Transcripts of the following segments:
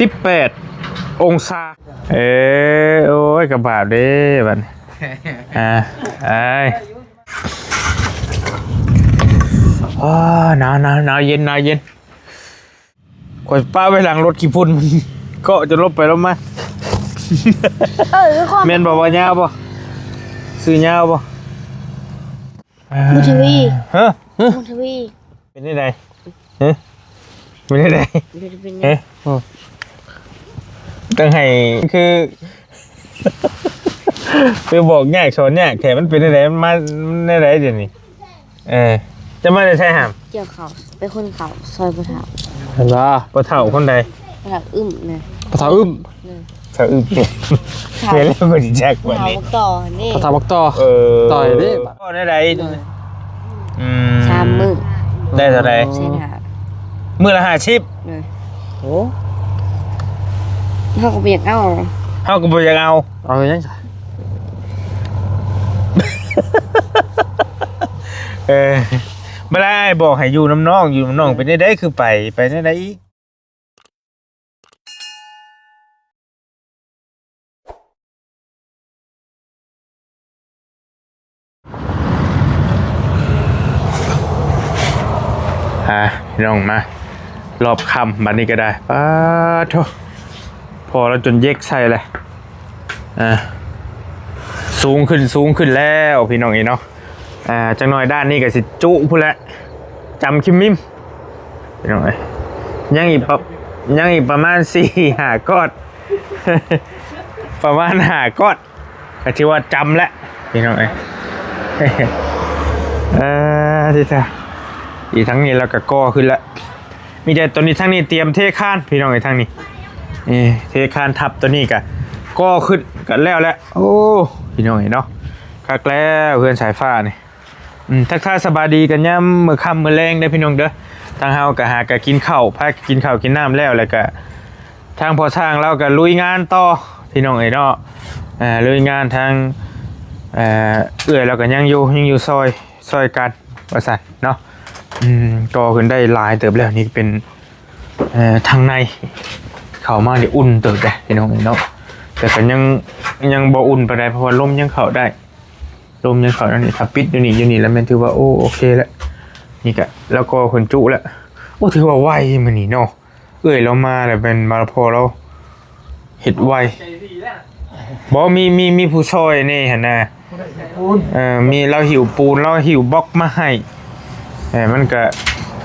ສິບແປດອົງສາ. ເອີ ໂອ້ຍ ກະບາບເດ້ບັດນີ້ ອ່າ ອ້າຍ ໂອ້ ໜາວ ໜາວ ໜາວເຢັນ ໜາວເຢັນ. ຂ້ອຍປະໄວ້ຫຼັງລົດຂີ້ຝຸ່ນ ມັນເກາະຈົນລົບໄປລົບມາ. ເອີ ຄືຄວາມ ແມ່ນບໍ່? ວ່າຍາວບໍ່? ຊື່ຍາວບໍ່? ບຸນທະວີ ຮະ? ບຸນທະວີ ເປັນຈັ່ງໃດ? ຮະ? ເປັນຈັ່ງໃດ? ເປັນຫຍັງ? ຮະ? ຕ້ອງໃຫ້ ຄື ຄືບອກຍາກສອນຍາກແທ້ ມັນເປັນຈັ່ງໃດ? ມັນມາແນວໃດດຽວນີ້? ເອີ ຈະມາແຕ່ໃສຫາມ? ກ່ຽວເຂົ້າ ໄປຂົນເຂົ້າ ຊ່ອຍພໍ່ເຖົ້າ. ເຫັນບໍ່? ພໍ່ເຖົ້າຄົນໃດ? ພໍ່ເຖົ້າອຶ້ມນະ. ພໍ່ເຖົ້າອຶ້ມ? ເອີ ພໍ່ເຖົ້າອຶ້ມ ເອີ ແມ່ນແລ້ວ ຂ້ອຍຊິຈັກບັດນີ້. ພໍ່ເຖົ້າບັກຕໍ່ນີ້ ພໍ່ເຖົ້າບັກຕໍ່. ເອີ ຕໍ່ເດ້ ຕໍ່ແນວໃດ? ໂດຍ ອືມ ສາມມື້ ໄດ້ເທົ່າໃດ? ແສນຫ້າ ມື້ລະຫ້າສິບ. ໂດຍ ໂອ້ ເຮົາກໍບໍ່ຢາກເອົາ ເຮົາກໍບໍ່ຢາກເອົາ. ເອົາຫຍັງ? ເອີ ບັດນັ້ນອ້າຍບອກໃຫ້ຢູ່ນຳນ້ອງ ຢູ່ນຳນ້ອງເປັນແນວໃດ? ຄືໄປ ໄປແນວໃດອີກ? ອ່າ ພີ່ນ້ອງມາ ຮອບຄ່ຳບັດນີ້ກໍໄດ້. ປາໂທ້ ພໍລາວຈົນເຢັກໃສ່ແຫຼະ. ອ່າ ສູງຂຶ້ນ ສູງຂຶ້ນແລ້ວ ພີ່ນ້ອງເອີຍເນາະ. ອ່າ ຈັກໜ້ອຍດ້ານນີ້ກໍຊິຈຸພຸ້ນແຫຼະ ຈຳຄິມມິມ ພີ່ນ້ອງເອີຍ. ຍັງອີກປະ ຍັງອີກປະມານສີ່ຫ້າກ້ອນ ປະມານຫ້າກ້ອນ ກໍຖືວ່າຈຳແລ້ວ ພີ່ນ້ອງເອີຍ. ເອີ ທີ່ແທ້ ອີກທາງນີ້ລາວກໍກໍ່ຂຶ້ນແລ້ວ. ມີແຕ່ຕອນນີ້ທາງນີ້ຕຽມເທຄານ ພີ່ນ້ອງເອີຍ. ທາງນີ້ ເອີ ເທຄານທັບ ຕອນນີ້ກໍກໍ່ຂຶ້ນ ກໍແລ້ວແຫຼະ. ໂອ້ ພີ່ນ້ອງເອີຍເນາະ ຄັກແລ້ວເຮືອນສາຍຟ້ານີ້. ອືມ ທັກທາຍສະບາຍດີກັນຍາມມື້ຄ່ຳມື້ແລງເດີ ພີ່ນ້ອງເດີ. ທາງເຮົາກໍຫາກໍກິນເຂົ້າ ພາກັນກິນເຂົ້າກິນນ້ຳແລ້ວ ແລ້ວກໍທາງພໍ່ຊ່າງລາວກໍລຸຍງານຕໍ່ ພີ່ນ້ອງເອີຍເນາະ. ເອີ ລຸຍງານ ທາງ ເອີ ເອື້ອຍລາວກໍຍັງຢູ່ ຍັງຢູ່ຊ່ອຍ ຊ່ອຍກັນວ່າຊັ້ນເນາະ. ອືມ ກໍຂຶ້ນໄດ້ຫຼາຍເຕີບແລ້ວ. ນີ້ເປັນ ເອີ ທາງໃນ ເຂົ້າມານີ້ອຸ່ນເຕີບເດ້ ພີ່ນ້ອງເອີຍເນາະ. ແຕ່ກໍຍັງ ຍັງບໍ່ອຸ່ນປານໃດ ເພາະວ່າລົມຍັງເຂົ້າໄດ້ ລົມຍັງເຂົ້າ. ອັນນີ້ຖ້າປິດຢູ່ນີ້ ຢູ່ນີ້ແລ້ວແມ່ນຖືວ່າ ໂອ້ ໂອເຄແລ້ວ. ນີ້ກະ ແລ້ວກໍເພິ່ນຈຸແລ້ວ. ໂອ້ ຖືວ່າໄວມື້ນີ້ເນາະ. ເອື້ອຍລາວມາແລ້ວແມ່ນມາພໍລາວເຮັດໄວ. ບໍ່ ມີ ມີ ມີຜູ້ຊ່ອຍແດ່ຫັ້ນນະ. ເອີ ມີ ລາວຫິ້ວປູນ ລາວຫິ້ວບລັອກມາໃຫ້. ເອີ ມັນກະ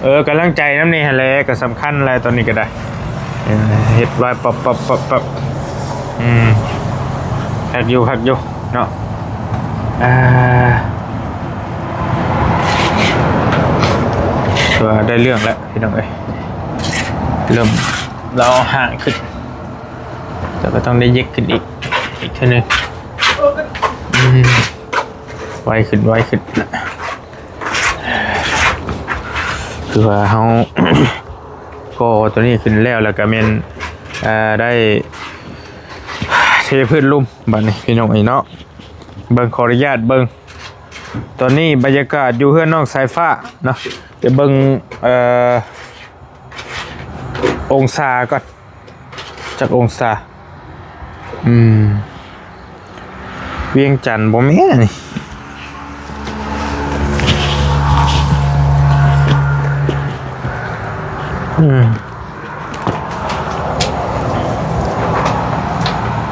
ເອີ ກຳລັງໃຈນຳແດ່ຫັ້ນແຫຼະ ກະສຳຄັນແຫຼະ ຕອນນີ້ກະໄດ້. ເອີ ເຮັດໄວ້ປັບໆໆໆ. ອືມ ຄັກຢູ່ ຄັກຢູ່ເນາະ. ອ່າ ຖືວ່າໄດ້ເລື່ອງແລ້ວ ພີ່ນ້ອງເອີຍ. ເລີ່ມ ລາວຫ່າງຂຶ້ນ ແຕ່ກໍຕ້ອງໄດ້ເຢັກຂຶ້ນອີກ ອີກເທື່ອໜຶ່ງ. ອືມ ໄວຂຶ້ນ ໄວຂຶ້ນ. ຄືວ່າເຮົາກໍ່ຕົວນີ້ຂຶ້ນແລ້ວ ແລ້ວກໍແມ່ນ ເອີ ໄດ້ເທພື້ນລຸ່ມບັດນີ້ ພີ່ນ້ອງເອີຍເນາະ. ເບິ່ງ ຂໍອະນຸຍາດເບິ່ງ ຕອນນີ້ບັນຍາກາດຢູ່ເຮືອນນ້ອງສາຍຟ້າເນາະ. ໄປເບິ່ງ ເອີ ອົງສາກ່ອນ ຈັກອົງສາ? ອືມ ວຽງຈັນບໍ່ແມ່ນນີ້. ອືມ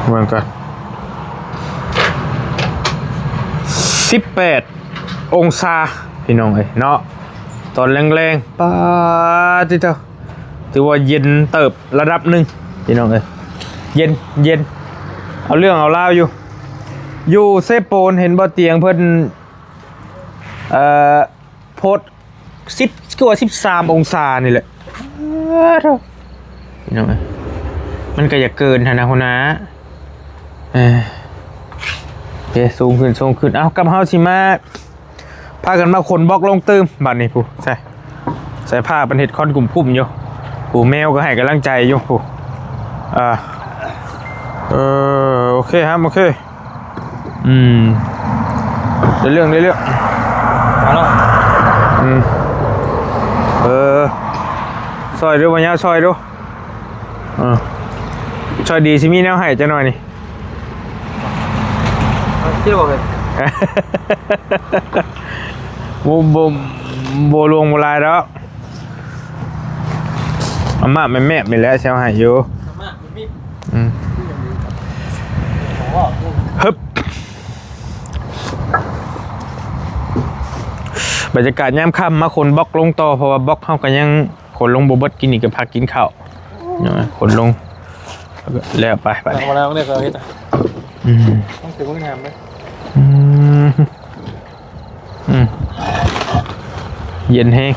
ເບິ່ງກ່ອນ ສິບແປດອົງສາ ພີ່ນ້ອງເອີຍເນາະ. ຕອນແລງໆ ປາດຕິໂທ ຖືວ່າເຢັນເຕີບລະດັບໜຶ່ງ ພີ່ນ້ອງເອີຍ. ເຢັນ ເຢັນ ເອົາເລື່ອງເອົາລາວຢູ່. ຢູ່ເຊໂປນ ເຫັນບໍ່ ຕຽງເພິ່ນ ເອີ ໂພດ ສິບ ຄືວ່າສິບສາມອົງສານີ້ແຫຼະ. ອ້າໂທ້ ພີ່ນ້ອງເອີຍ ມັນກໍຢ່າເກີນຫັ້ນນະຫົວໜ້າ. ເອີ ເອີ ສູງຂຶ້ນ ສູງຂຶ້ນ. ເອົ້າ ກັບເຮົາຊິມາ ພາກັນມາຂົນບລັອກລົງຕື່ມບາດນີ້. ຜູ້ ໃສ່ ໃສ່ຜ້າເພິ່ນເຮັດຄອນກຸ້ມໆຢູ່. ຜູ້ ແມວກໍໃຫ້ກຳລັງໃຈຢູ່. ຜູ້ ອ່າ ເອີ ໂອເຄ ຫຳ ໂອເຄ. ອືມ ໄດ້ເລື່ອງ ໄດ້ເລື່ອງ. ເອົາເນາະ ອືມ ເອີ ຊ່ອຍດູ ມາຍາວ ຊ່ອຍດູ. ເອີ ຊ່ອຍດີຊິມີແນວໃຫ້ຈັກໜ້ອຍນີ້ ເອົາ ເຈົ້າບອກເລີຍ ບໍ່ ບໍ່ ບໍ່ຫຼວງບໍ່ຫຼາຍດອກ ອາມາແມບໆນີ້ແຫຼະຊິເອົາໃຫ້ຢູ່ ອາມາແມບໆ ອືມ ຮຶບ ບັນຍາກາດຍາມຄ່ຳ ມາຂົນບລັອກລົງຕໍ່ ເພາະວ່າບລັອກເຮົາກໍຍັງຂົນລົງບໍ່ເບິດ ກິນນີ້ກໍພັກກິນເຂົ້າ ເນາະ ຂົນລົງ ແລ້ວໄປ ໄປ ເອົາມາແລ້ວເດ້ ເຂົາເຮັດ ອືມ ຕ້ອງເກັບໄວ້ນານເດ້ ອືມ ອືມ ເຢັນແຮງ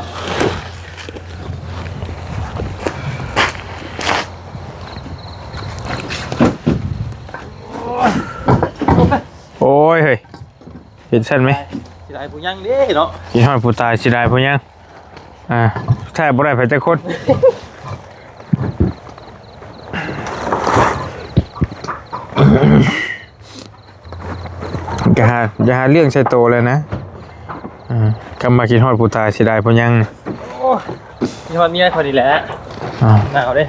ໂອ້ຍ ເຮີ້ຍ ເປັນຊັ້ນໄໝ? ເສຍດາຍຜູ້ຍັງເດ້ເນາະ ຊິຮອດຜູ້ຕາຍ ເສຍດາຍຜູ້ຍັງ ອ່າ ແທບບໍ່ໄດ້ໃຜຈັກຄົນ ຢ່າຫາ ຢ່າຫາເລື່ອງໃສ່ໂຕເລີຍນະ ອ່າ ຄຳວ່າຄິດຮອດຜູ້ຕາຍ ເສຍດາຍຜູ້ຍັງ ໂອ້ຍ ຄິດຮອດເມຍຂ້ອຍນີ້ແຫຼະ ອ່າ ໜາວເດ້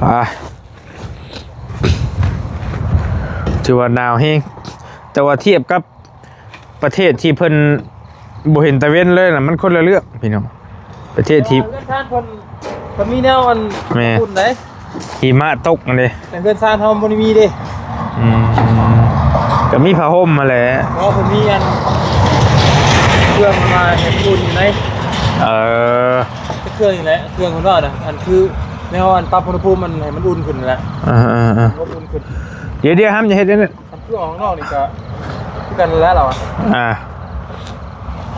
ອ່າ ຖືວ່າໜາວແຮງ ແຕ່ວ່າທຽບກັບ ປະເທດທີ່ເພິ່ນບໍ່ເຫັນຕາເວັນເລີຍນະ ມັນຄົນລະເລື່ອງພີ່ນ້ອງ ປະເທດທີ່ ເຮືອນຊານເພິ່ນ ເພິ່ນມີແນວອັນ ແມ່ນ ອຸ່ນໃດ ຫິມະຕົກຫັ້ນເດ້ ແຕ່ເຮືອນຊານເຮົາມັນບໍ່ໄດ້ມີເດ້ ອືມ ກໍມີຜ້າຫົ່ມຫັ້ນແຫຼະ ເພາະວ່າເພິ່ນມີອັນ ເຄື່ອງມາເຮັດອຸ່ນຢູ່ໃນ ເອີ ເຄື່ອງນີ້ແຫຼະ ເຄື່ອງເພິ່ນວ່ານະ ອັນຄືແນວອັນປັບອຸນຫະພູມມັນໃຫ້ມັນອຸ່ນຂຶ້ນຫັ້ນແຫຼະ ເອີໆໆ ອົບອຸ່ນຂຶ້ນ ດຽວໆ ຫ້າມຢ່າເຮັດອັນນັ້ນ ຄັນຄືອອກຂ້າງນອກນີ້ກໍຄືກັນແຫຼະລາວອະ ອ່າ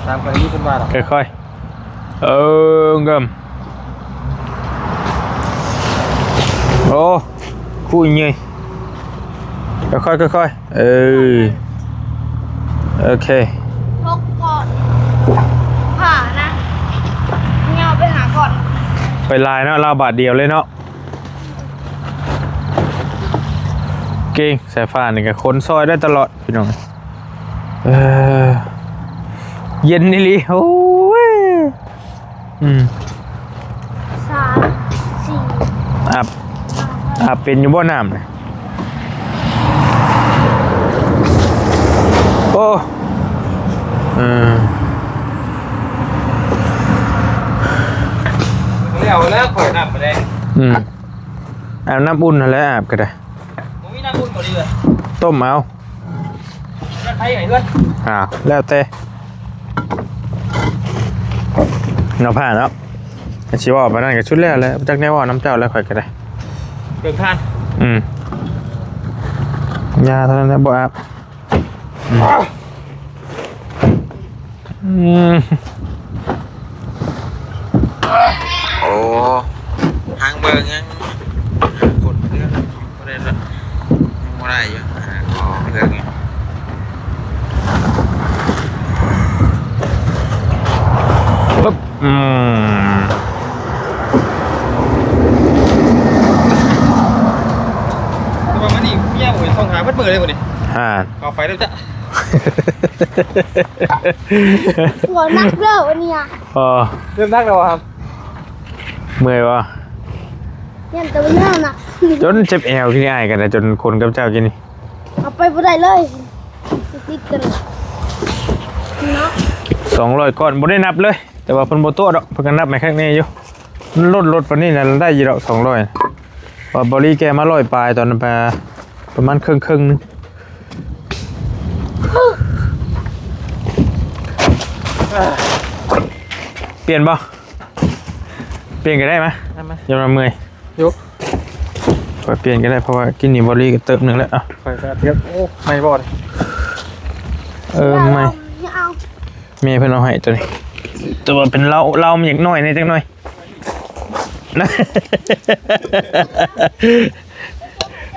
ຕາມກໍໄດ້ຍິນເພິ່ນວ່າດອກ ຄ່ອຍໆ ເອີ ເກີມ ໂອ້ ຜູ້ໃຫຍ່ ຄ່ອຍໆ ຄ່ອຍໆ ເອີ ໂອເຄ ຫົກກ່ອນ ຜ້ານະ ຍາວໄປຫາກ່ອນ ໄປຫຼາຍເນາະ ລາວບາດດຽວເລີຍເນາະ ເກັ່ງ ສາຍຟ້ານີ້ກໍຂົນຊ່ອຍໄດ້ຕະຫຼອດ ພີ່ນ້ອງ ເອີ ເຢັນອີ່ຫຼີ ໂອ້ຍ ອືມ ສາມ ສີ່ ອາບ ອາບເປັນຢູ່ບໍ່ນ້ຳນະ? ໂອ້ ເອີ ແລ້ວ ແລ້ວຂ້ອຍນ້ຳມາແລ້ວ ອືມ ອາບນ້ຳອຸ່ນຫັ້ນແຫຼະ ອາບກໍໄດ້ ບໍ່ມີນ້ຳອຸ່ນບໍ່ດີເລີຍ ຕົ້ມເອົາ ນ້ຳໄຟໃຫ້ເຮືອນ ອ່າ ແລ້ວແຕ່ ເນາະ ພ້າເນາະ ຊິເວົ້າປານນັ້ນກໍສຸດແລ້ວແຫຼະ ຈັກແນວເວົ້ານຳເຈົ້າແລ້ວ ຂ້ອຍກໍໄດ້ ເຄື່ອງທານ ອືມ ຢາເທົ່ານັ້ນແຫຼະ ບໍ່ອາບ ອືມ ອືມ ໂອ້ ຫາງເບິ່ງຫຍັງ ຄົນເຮືອນບໍ່ໄດ້ລະ ຍັງບໍ່ໄດ້ຢູ່ ຫາຂອງເລື່ອງນີ້ ປຶບ ອືມ ແຕ່ວ່າມື້ນີ້ເມຍຂ້ອຍສົ່ງຫາເບິດມື້ເລີຍມື້ນີ້ ຫາ ເອົາໄປແລ້ວຈ້ະ ບໍ່ໜັກເດີມື້ນີ້ ອໍ ເລີ່ມໜັກແລ້ວບໍ່? ເມື່ອຍບໍ່? ຢ້ານແຕ່ວ່າຍາວນະ ຈົນເຈັບແອວ ກິນອ້າຍກັນນະ ຈົນຄົນກັບເຈົ້າກິນນີ້ ເອົາໄປບໍ່ໄດ້ເລີຍ ຕິດກັນເນາະ ສອງຮ້ອຍກ້ອນ ບໍ່ໄດ້ນັບເລີຍ ແຕ່ວ່າເພິ່ນບໍ່ຕົວະດອກ ເພິ່ນກໍນັບໃຫ້ຄັກແນ່ຢູ່ ມັນລົດ ລົດປານນີ້ນະ ໄດ້ຢູ່ດອກ ສອງຮ້ອຍ ວ່າບໍລິແກມາຮ້ອຍປາຍ ຕອນນັ້ນປະ ປະມານເຄິ່ງໆ ໜຶ່ງ ປ່ຽນບໍ່? ປ່ຽນກໍໄດ້ມາ ໄດ້ມາ ຢ່າວ່າເມື່ອຍ ຢູ່ ຂ້ອຍປ່ຽນກໍໄດ້ ເພາະວ່າກິນນີ້ບໍລິກໍເຕີບໜຶ່ງແລ້ວ ເອົາ ຂ້ອຍກໍທຽບ ໂອ້ ໃໝ່ບໍ່ນີ້ ເອີ ໃໝ່ ແມ່ເພິ່ນເອົາໃຫ້ຕົວນີ້ ແຕ່ວ່າເປັນເຫຼົ້າ ເຫຼົ້າມັນຢາກໜ້ອຍແດ່ຈັກໜ້ອຍ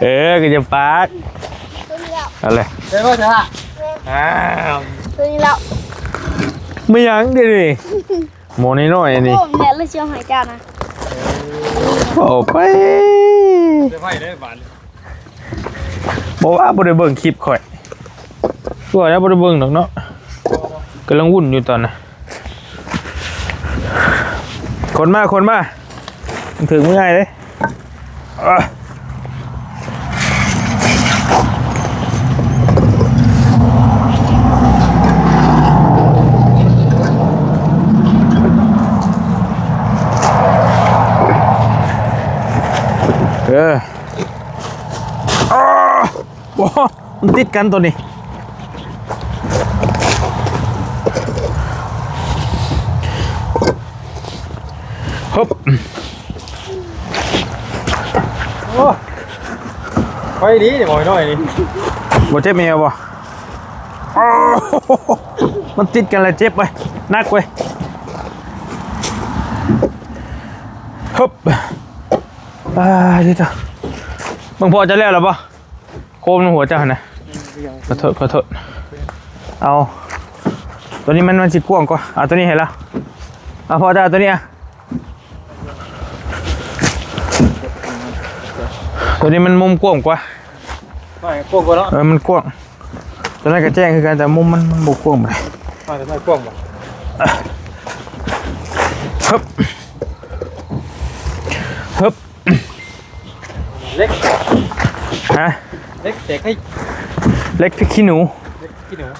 ເອີ ກໍຢ່າປາກ ເອົາເລີຍ ໄດ້ບໍ່ຊະ ອ້າວ ຕົວນີ້ແລ້ວ ແມ່ນຫຍັງດຽວນີ້ ໝໍນ້ອຍໆ ອັນນີ້ ໂອ້ ແມ່ນເລີຍຊິເອົາໃຫ້ເຈົ້ານະ ເວົ້າໄປ ເຊີໄພເດີບາດນີ້ ບໍ່ວ່າບໍ່ໄດ້ເບິ່ງຄລິບຂ້ອຍ ຕົວະແລ້ວບໍ່ໄດ້ເບິ່ງດອກເນາະ ກຳລັງວຸ້ນຢູ່ຕອນນະ ຂົນມາ ຂົນມາ ມັນຖືກມືອ້າຍເດ້ ເອີ ເອີ ໂອ້ ມັນຕິດກັນໂຕນີ້ ຮຶບ ໂອ້ ໄຟດີເດ ໝໍນ້ອຍນີ້ ບໍ່ເຈັບແອວບໍ່? ໂອ້ ມັນຕິດກັນແລ້ວເຈັບເວີຍ ໜັກເວີຍ ຮຶບ ອ່າ ເດີ ເບິ່ງພໍ່ເຈົ້າແລ້ວລະບໍ່? ໂຄມໃນຫົວເຈົ້າຫັ້ນນະ ຂໍໂທດ ຂໍໂທດ ເອົາ ໂຕນີ້ມັນ ມັນຊິກວ້າງກວ່າ ເອົາໂຕນີ້ໃຫ້ລາວ ເອົາ ພໍ່ເຈົ້າເອົາໂຕນີ້ ອະ ໂຕນີ້ມັນມຸມກວ້າງກວ່າ ກວ້າງກວ່າເນາະ ເອີ ມັນກວ້າງ ໂຕນັ້ນກະແຈ້ງຄືກັນ ແຕ່ມຸມມັນ ມັນບໍ່ກວ້າງປານໃດ ກວ້າງບໍ່ ຮຶບ ຮຶບ ເຫຼັກ ຮະ ເຫຼັກແຕກ ເອີຍ ເຫຼັກພິກຂີ້ໜູ ເຫຼັກພິກຂີ້ໜູ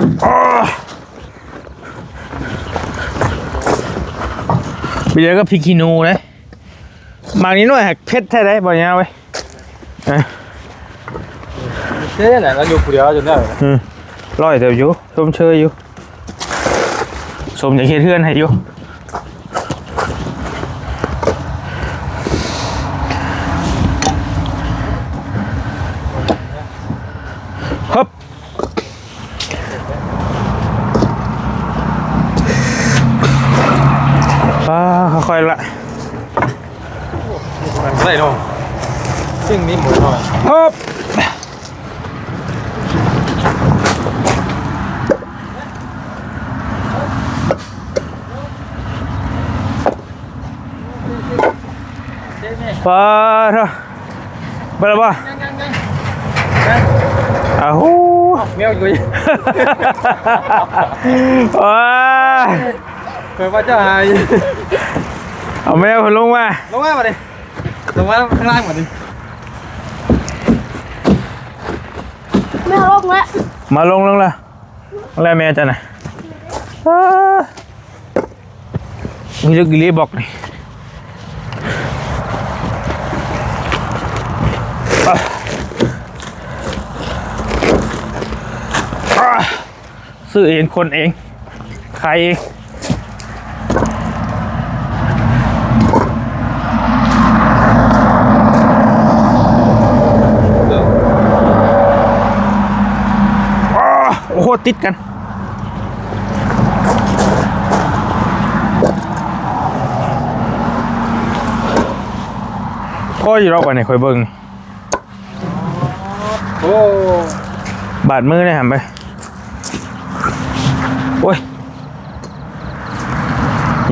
ອໍ ໄປເດີກັບພິກຂີ້ໜູເດ້ ໝາກນີ້ໜ້ອຍຫາກເຜັດແທ້ໃດ ບໍ່ຍາວເວີຍ ເອີ ເທົ່ແຫຼະ ລາວຢູ່ຜູ້ດຽວຈົນໄດ້ ອືມ ຮ້ອຍເຕີບຢູ່ ຊົມເຊີຍຢູ່ ສົມຢາກເຮັດເຮືອນໃຫ້ຢູ່ ຮຶບ ອ່າ ຄ່ອຍໆລະ ໄດ້ເນາະ ສິ່ງນີ້ໝົດໜ້ອຍ ຮຶບ ປາດໂທ້ ເບິດແລ້ວບໍ່? ຍັງໆໆ ອ້າວ ແມວຢູ່ ໂອ້ຍ ເພິ່ນວ່າຈະຫາຍ ເອົາແມວເພິ່ນລົງມາ ລົງມາບາດນີ້ ລົງມາຂ້າງລ່າງບາດນີ້ ແມວລົງແລ້ວ ມາລົງ ລົງແລ້ວ. ແລ້ວແມ່ເຈົ້ານະ ເອີ ມີລຶກອີ່ຫຼີບອກນີ້ ຊື້ເອງ ຄົນເອງ ຂາຍເອງ. ໂອ້ໂຫ ຕິດກັນ ພໍຢູ່ດອກ ບາດນີ້ຂ້ອຍເບິ່ງ ໂອ້ ບາດມືໄດ້ຫຳໄປ ໂອ້ຍ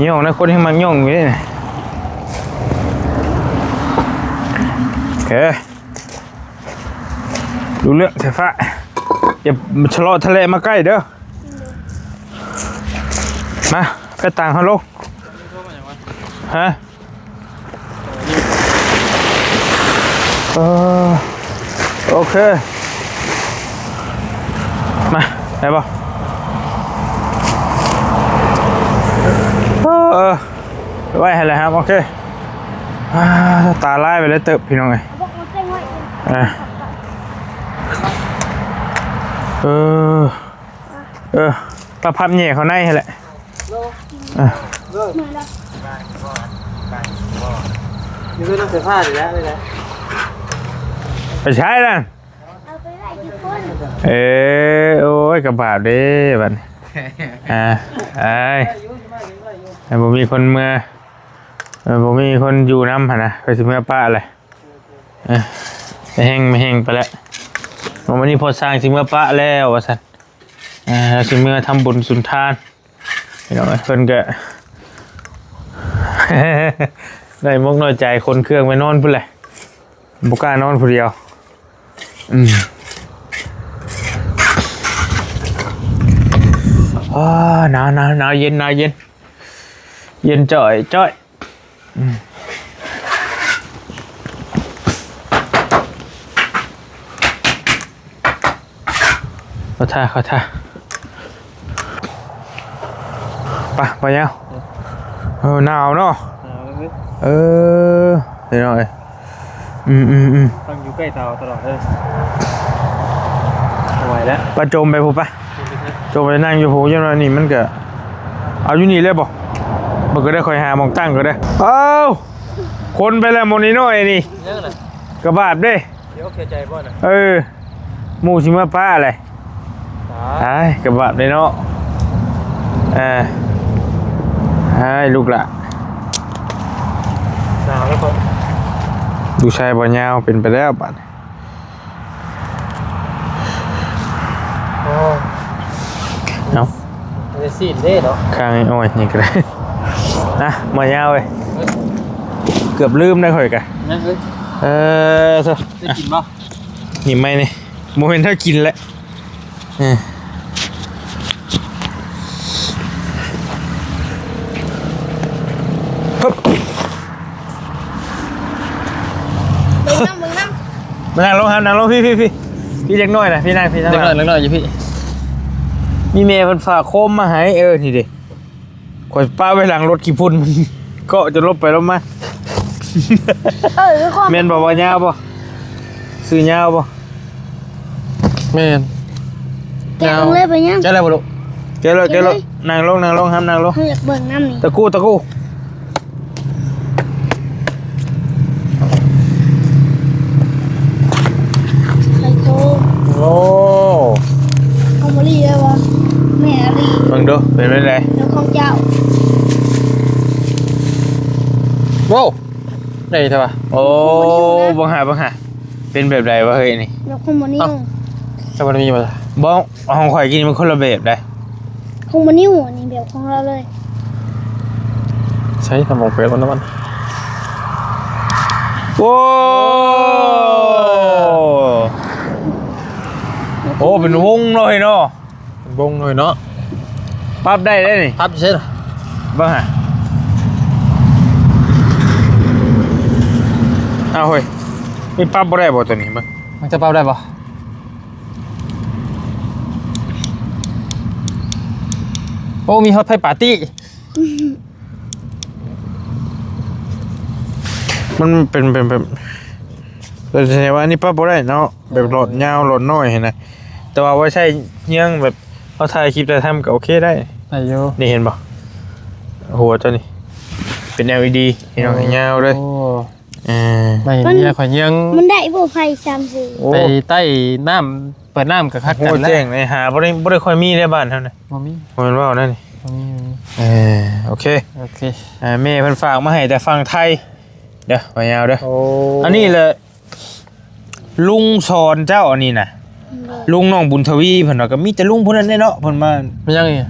ຍ່ອງນະ ຄົນທີ່ມັກຍ່ອງຢູ່ນີ້ນະ ໂອເຄ ຮູ້ເລື່ອງ ສາຍຟ້າ ຢ່າທະເລາະທະແລະມາໃກ້ເດີ ມາ ໄປຕາງເຮົາລົງ ຮະ? ເອີ ໂອເຄ ມາ ໄດ້ບໍ່? ເອີ ເອີ ໄວ້ຫັ້ນແຫຼະ ໂອເຄ ອ່າ ຕາລາຍໄປເລີຍເຕີບ ພີ່ນ້ອງເອີຍ ເອີ ເອີ ເອີ ປະພັບແຫຍ່ເຂົ້າໃນຫັ້ນແຫຼະ. ເອີ ເອີ ນີ້ກໍນຳເສື້ອຜ້ານີ້ແຫຼະ ນີ້ແຫຼະ ໄປໃຊ້ນັ້ນ ເອົາໄປໄວ້ທີ່ພຸ້ນ ເອີ ໂອ້ຍ ກະບາບເດ້ບັດນີ້ ອ່າ ອ້າຍ ບໍ່ມີຄົນເມືອ ເອີ ບໍ່ມີຄົນຢູ່ນຳຫັ້ນນະ ຂ້ອຍຊິເມືອປະແຫຼະ ເອີ ແຮງ ແຮງໄປແລ້ວ ມື້ນີ້ພໍ່ຊ່າງຊິເມືອປະແລ້ວວ່າຊັ້ນ ອ່າ ຊິເມືອທຳບຸນສຸນທານ ພີ່ນ້ອງເອີຍ ເພິ່ນກະ ນ້ອຍມົກນ້ອຍໃຈ ຂົນເຄື່ອງໄປນອນພຸ້ນແຫຼະ ບໍ່ກ້ານອນຜູ້ດຽວ ອືມ ໂອ້ ໜາວ ໜາວ ໜາວເຢັນ ໜາວເຢັນ ເຢັນຈ້ອຍໆ. ອືມ ຂໍທ່າ ຂໍທ່າ ໄປ ໄປຍາວ ເອີ ໜາວເນາະ ໜາວເລີຍ ເອີ ພີ່ນ້ອງເອີຍ ອືມໆໆ ຕ້ອງຢູ່ໃກ້ເຕົາຕະຫຼອດເດີ. ບໍ່ໄຫວແລ້ວ ປະ ຈົ່ມໄປພຸ້ນປະ ຈົ່ມໄປນັ່ງຢູ່ພຸ້ນ. ຍ້ອນວ່ານີ້ມັນກະ ເອົາຢູ່ນີ້ເລີຍບໍ່? ເບິ່ງກໍໄດ້ ຂ້ອຍຫາໝ່ອງຕັ້ງກໍໄດ້. ເອົ້າ ຄົນໄປແລ້ວໝ່ອງນີ້ນ້ອຍນີ້ ຍັງນະ ກະບາບເດ້. ເສຍອົກເສຍໃຈບໍ່ນະ? ເອີ ໝູ່ຊິມາປະແຫຼະ. ຕາຍ ກະບາບເດ້ເນາະ. ເອີ ອ້າຍ ລູກຫຼ້າ ໜາວແລ້ວເພິ່ນ ລູກຊາຍບໍ່ຍາວ ເປັນໄປແລ້ວບາດນີ້. ໂອ້ ເອົາ ໄດ້ຊີ້ນເດ້ເນາະ ຂ້າງອ້ອຍນີ້ກໍໄດ້. ອ່ະ ມາຍາວເວີຍ ເອີ ເກືອບລືມໄດ້ຂ້ອຍກະ ຍັງເອີຍ. ເອີ ໂທ້ ໄດ້ກິນບໍ່? ນີ້ໄມ້ນີ້ ບໍ່ແມ່ນຖ້າກິນແຫຼະ. ເອີ ຮຶບ ເບິ່ງນຳ ເບິ່ງນຳ. ມານັ່ງລົງ ຫັ້ນນັ່ງລົງ ພີ້ ພີ້ ພີ້ ພີ້ເດັກນ້ອຍນະ ພີ້ນັ່ງ ພີ້ນັ່ງ. ເດັກນ້ອຍ ເດັກນ້ອຍຢູ່ພີ້. ມີແມ່ເພິ່ນຝາກໂຄມມາໃຫ້. ເອີ ນີ້ເດ້. ຂ້ອຍປະໄວ້ຫຼັງລົດຂີ້ຝຸ່ນ ມັນເກາະຈົນລົບໄປລົບມາ. ເອີ ຄືຄວາມ ແມ່ນບໍ່ວ່າຍາວບໍ່? ຊື່ຍາວບໍ່? ແມ່ນ. ແກະເບິ່ງເລີຍ ເປັນຫຍັງ? ແກະແລ້ວບໍ່ລູກ? ແກະເລີຍ ແກະເລີຍ. ນັ່ງລົງ ນັ່ງລົງ ຫ້າມນັ່ງລົງ. ເຮົາຢາກເບິ່ງນຳນີ້. ຕະກູ້ ຕະກູ້. ໄຂ່ໂຄງ. ໂອ້ ຫອມມະລີເລີຍວ່າ ແມ່ອາລີ. ເບິ່ງດູ ເປັນແນວໃດ? ເຈົ້າຂອງເຈົ້າ. ໂອ້ ໄດ້ແທ້ວ່າ. ໂອ້ ເບິ່ງຫາ ເບິ່ງຫາ ເປັນແບບໃດວະເຮີ້ຍນີ້? ແບບຂອງໝໍນິວ. ເອົ້າ ແຕ່ວ່າມີບໍ່? ບໍ່ ຂອງຂ້ອຍກິນມັນຄົນລະແບບໃດ. ຂອງໝໍນິວ ອັນນີ້ແບບຂອງລາວເລີຍ. ໃສ່ສະໝອງແປກກ່ອນນະມັນ. ໂອ້ ໂອ້ ເປັນວົງເນາະເຮີ້ຍເນາະ. ເປັນວົງເລີຍເນາະ. ປັບໄດ້ເດ້ນີ້. ປັບຢູ່ໃສ? ເບິ່ງຫາ. ອ້າວ ເຮີ້ຍ ນີ້ປັບບໍ່ໄດ້ບໍ່ໂຕນີ້? ເບິ່ງ ມັນຈະປັບໄດ້ບໍ່? ໂອ້ ມີຮອດໄຟປາຕີ້. ມັນເປັນ ເປັນ ເປັນ ແຕ່ວ່າອັນນີ້ປັບບໍ່ໄດ້ເນາະ. ແບບຫຼອດຍາວຫຼອດນ້ອຍຫັ້ນນະ ແຕ່ວ່າໄວ້ໃຊ້ເຮືອງແບບເຮົາຖ່າຍຄລິບຖ່າຍທຳກໍໂອເຄໄດ້ ໄດ້ຢູ່. ນີ້ເຫັນບໍ່ ຫົວເຈົ້ານີ້ເປັນ ແອລອີດີ ພີ່ນ້ອງ ໂອ້ ຍາວເລີຍ. ໂອ້ ເອີ ໄດ້ເມຍຂ້ອຍເຍືອງ ມັນໄດ້ບໍ່ໄຟຊາມສີ່ ໂອ້ ໄປໃຕ້ນ້ຳ ເປີດນ້ຳກໍຄັກກັນແລ້ວ. ແຈ້ງໄດ້ຫາບໍ່ໄດ້ ບໍ່ໄດ້ຄ່ອຍມີໃນບ້ານເຮົານະ. ບໍ່ມີ ບໍ່ແມ່ນເວົ້ານັ້ນນີ້ ບໍ່ມີ ບໍ່ມີ. ເອີ ໂອເຄ ໂອເຄ. ອ່າ ແມ່ເພິ່ນຝາກມາໃຫ້ແຕ່ຝັ່ງໄທເດີ ບໍ່ຍາວເດີ. ໂອ້ ອັນນີ້ແຫຼະ ລຸງສອນເຈົ້າອັນນີ້ນະ ໂດຍ ລຸງນ້ອງບຸນທະວີເພິ່ນວ່າ ກໍມີແຕ່ລຸງຜູ້ນັ້ນແຫຼະເນາະ ເພິ່ນມາ. ແມ່ນຫຍັງນີ້?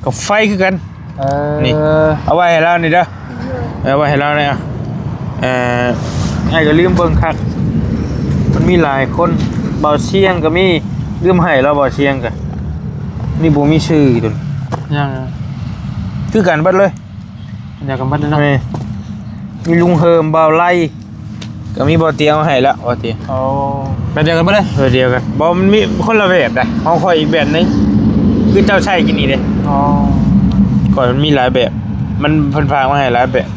ກໍໄຟຄືກັນ. ເອີ ນີ້ ເອົາໄວ້ໃຫ້ລາວນີ້ເດີ ໂດຍ ເອົາໄວ້ໃຫ້ລາວນີ້. ເອີ ອ້າຍກໍລືມເບິ່ງຄັກ ມັນມີຫຼາຍຄົນ ບ່າວຊຽງກໍມີ ລືມໃຫ້ລາວ ບ່າວຊຽງກໍ ນີ້ບໍ່ມີຊື່ຕົວນີ້. ຫຍັງ? ຄືກັນເບິດເລີຍ. ອັນດຽວກັນເບິດເລີຍເນາະ. ແມ່ນ ມີລຸງເຮີມ ບ່າວໄລ ກໍມີ ບ່າວຕຽງເອົາໃຫ້ແລ້ວ ບ່າວຕຽງ. ໂອ້ ແບບດຽວກັນເບິດເລີຍ? ແບບດຽວກັນ. ບໍ່ ມັນມີຄົນລະແບບໃດ ຂອງຂ້ອຍອີກແບບໜຶ່ງ ຄືເຈົ້າໃຊ້ກິນນີ້ເດ້. ອໍ ຂ້ອຍມັນມີຫຼາຍແບບ ມັນເພິ່ນຝາກມາໃຫ້ຫຼາຍແບບ.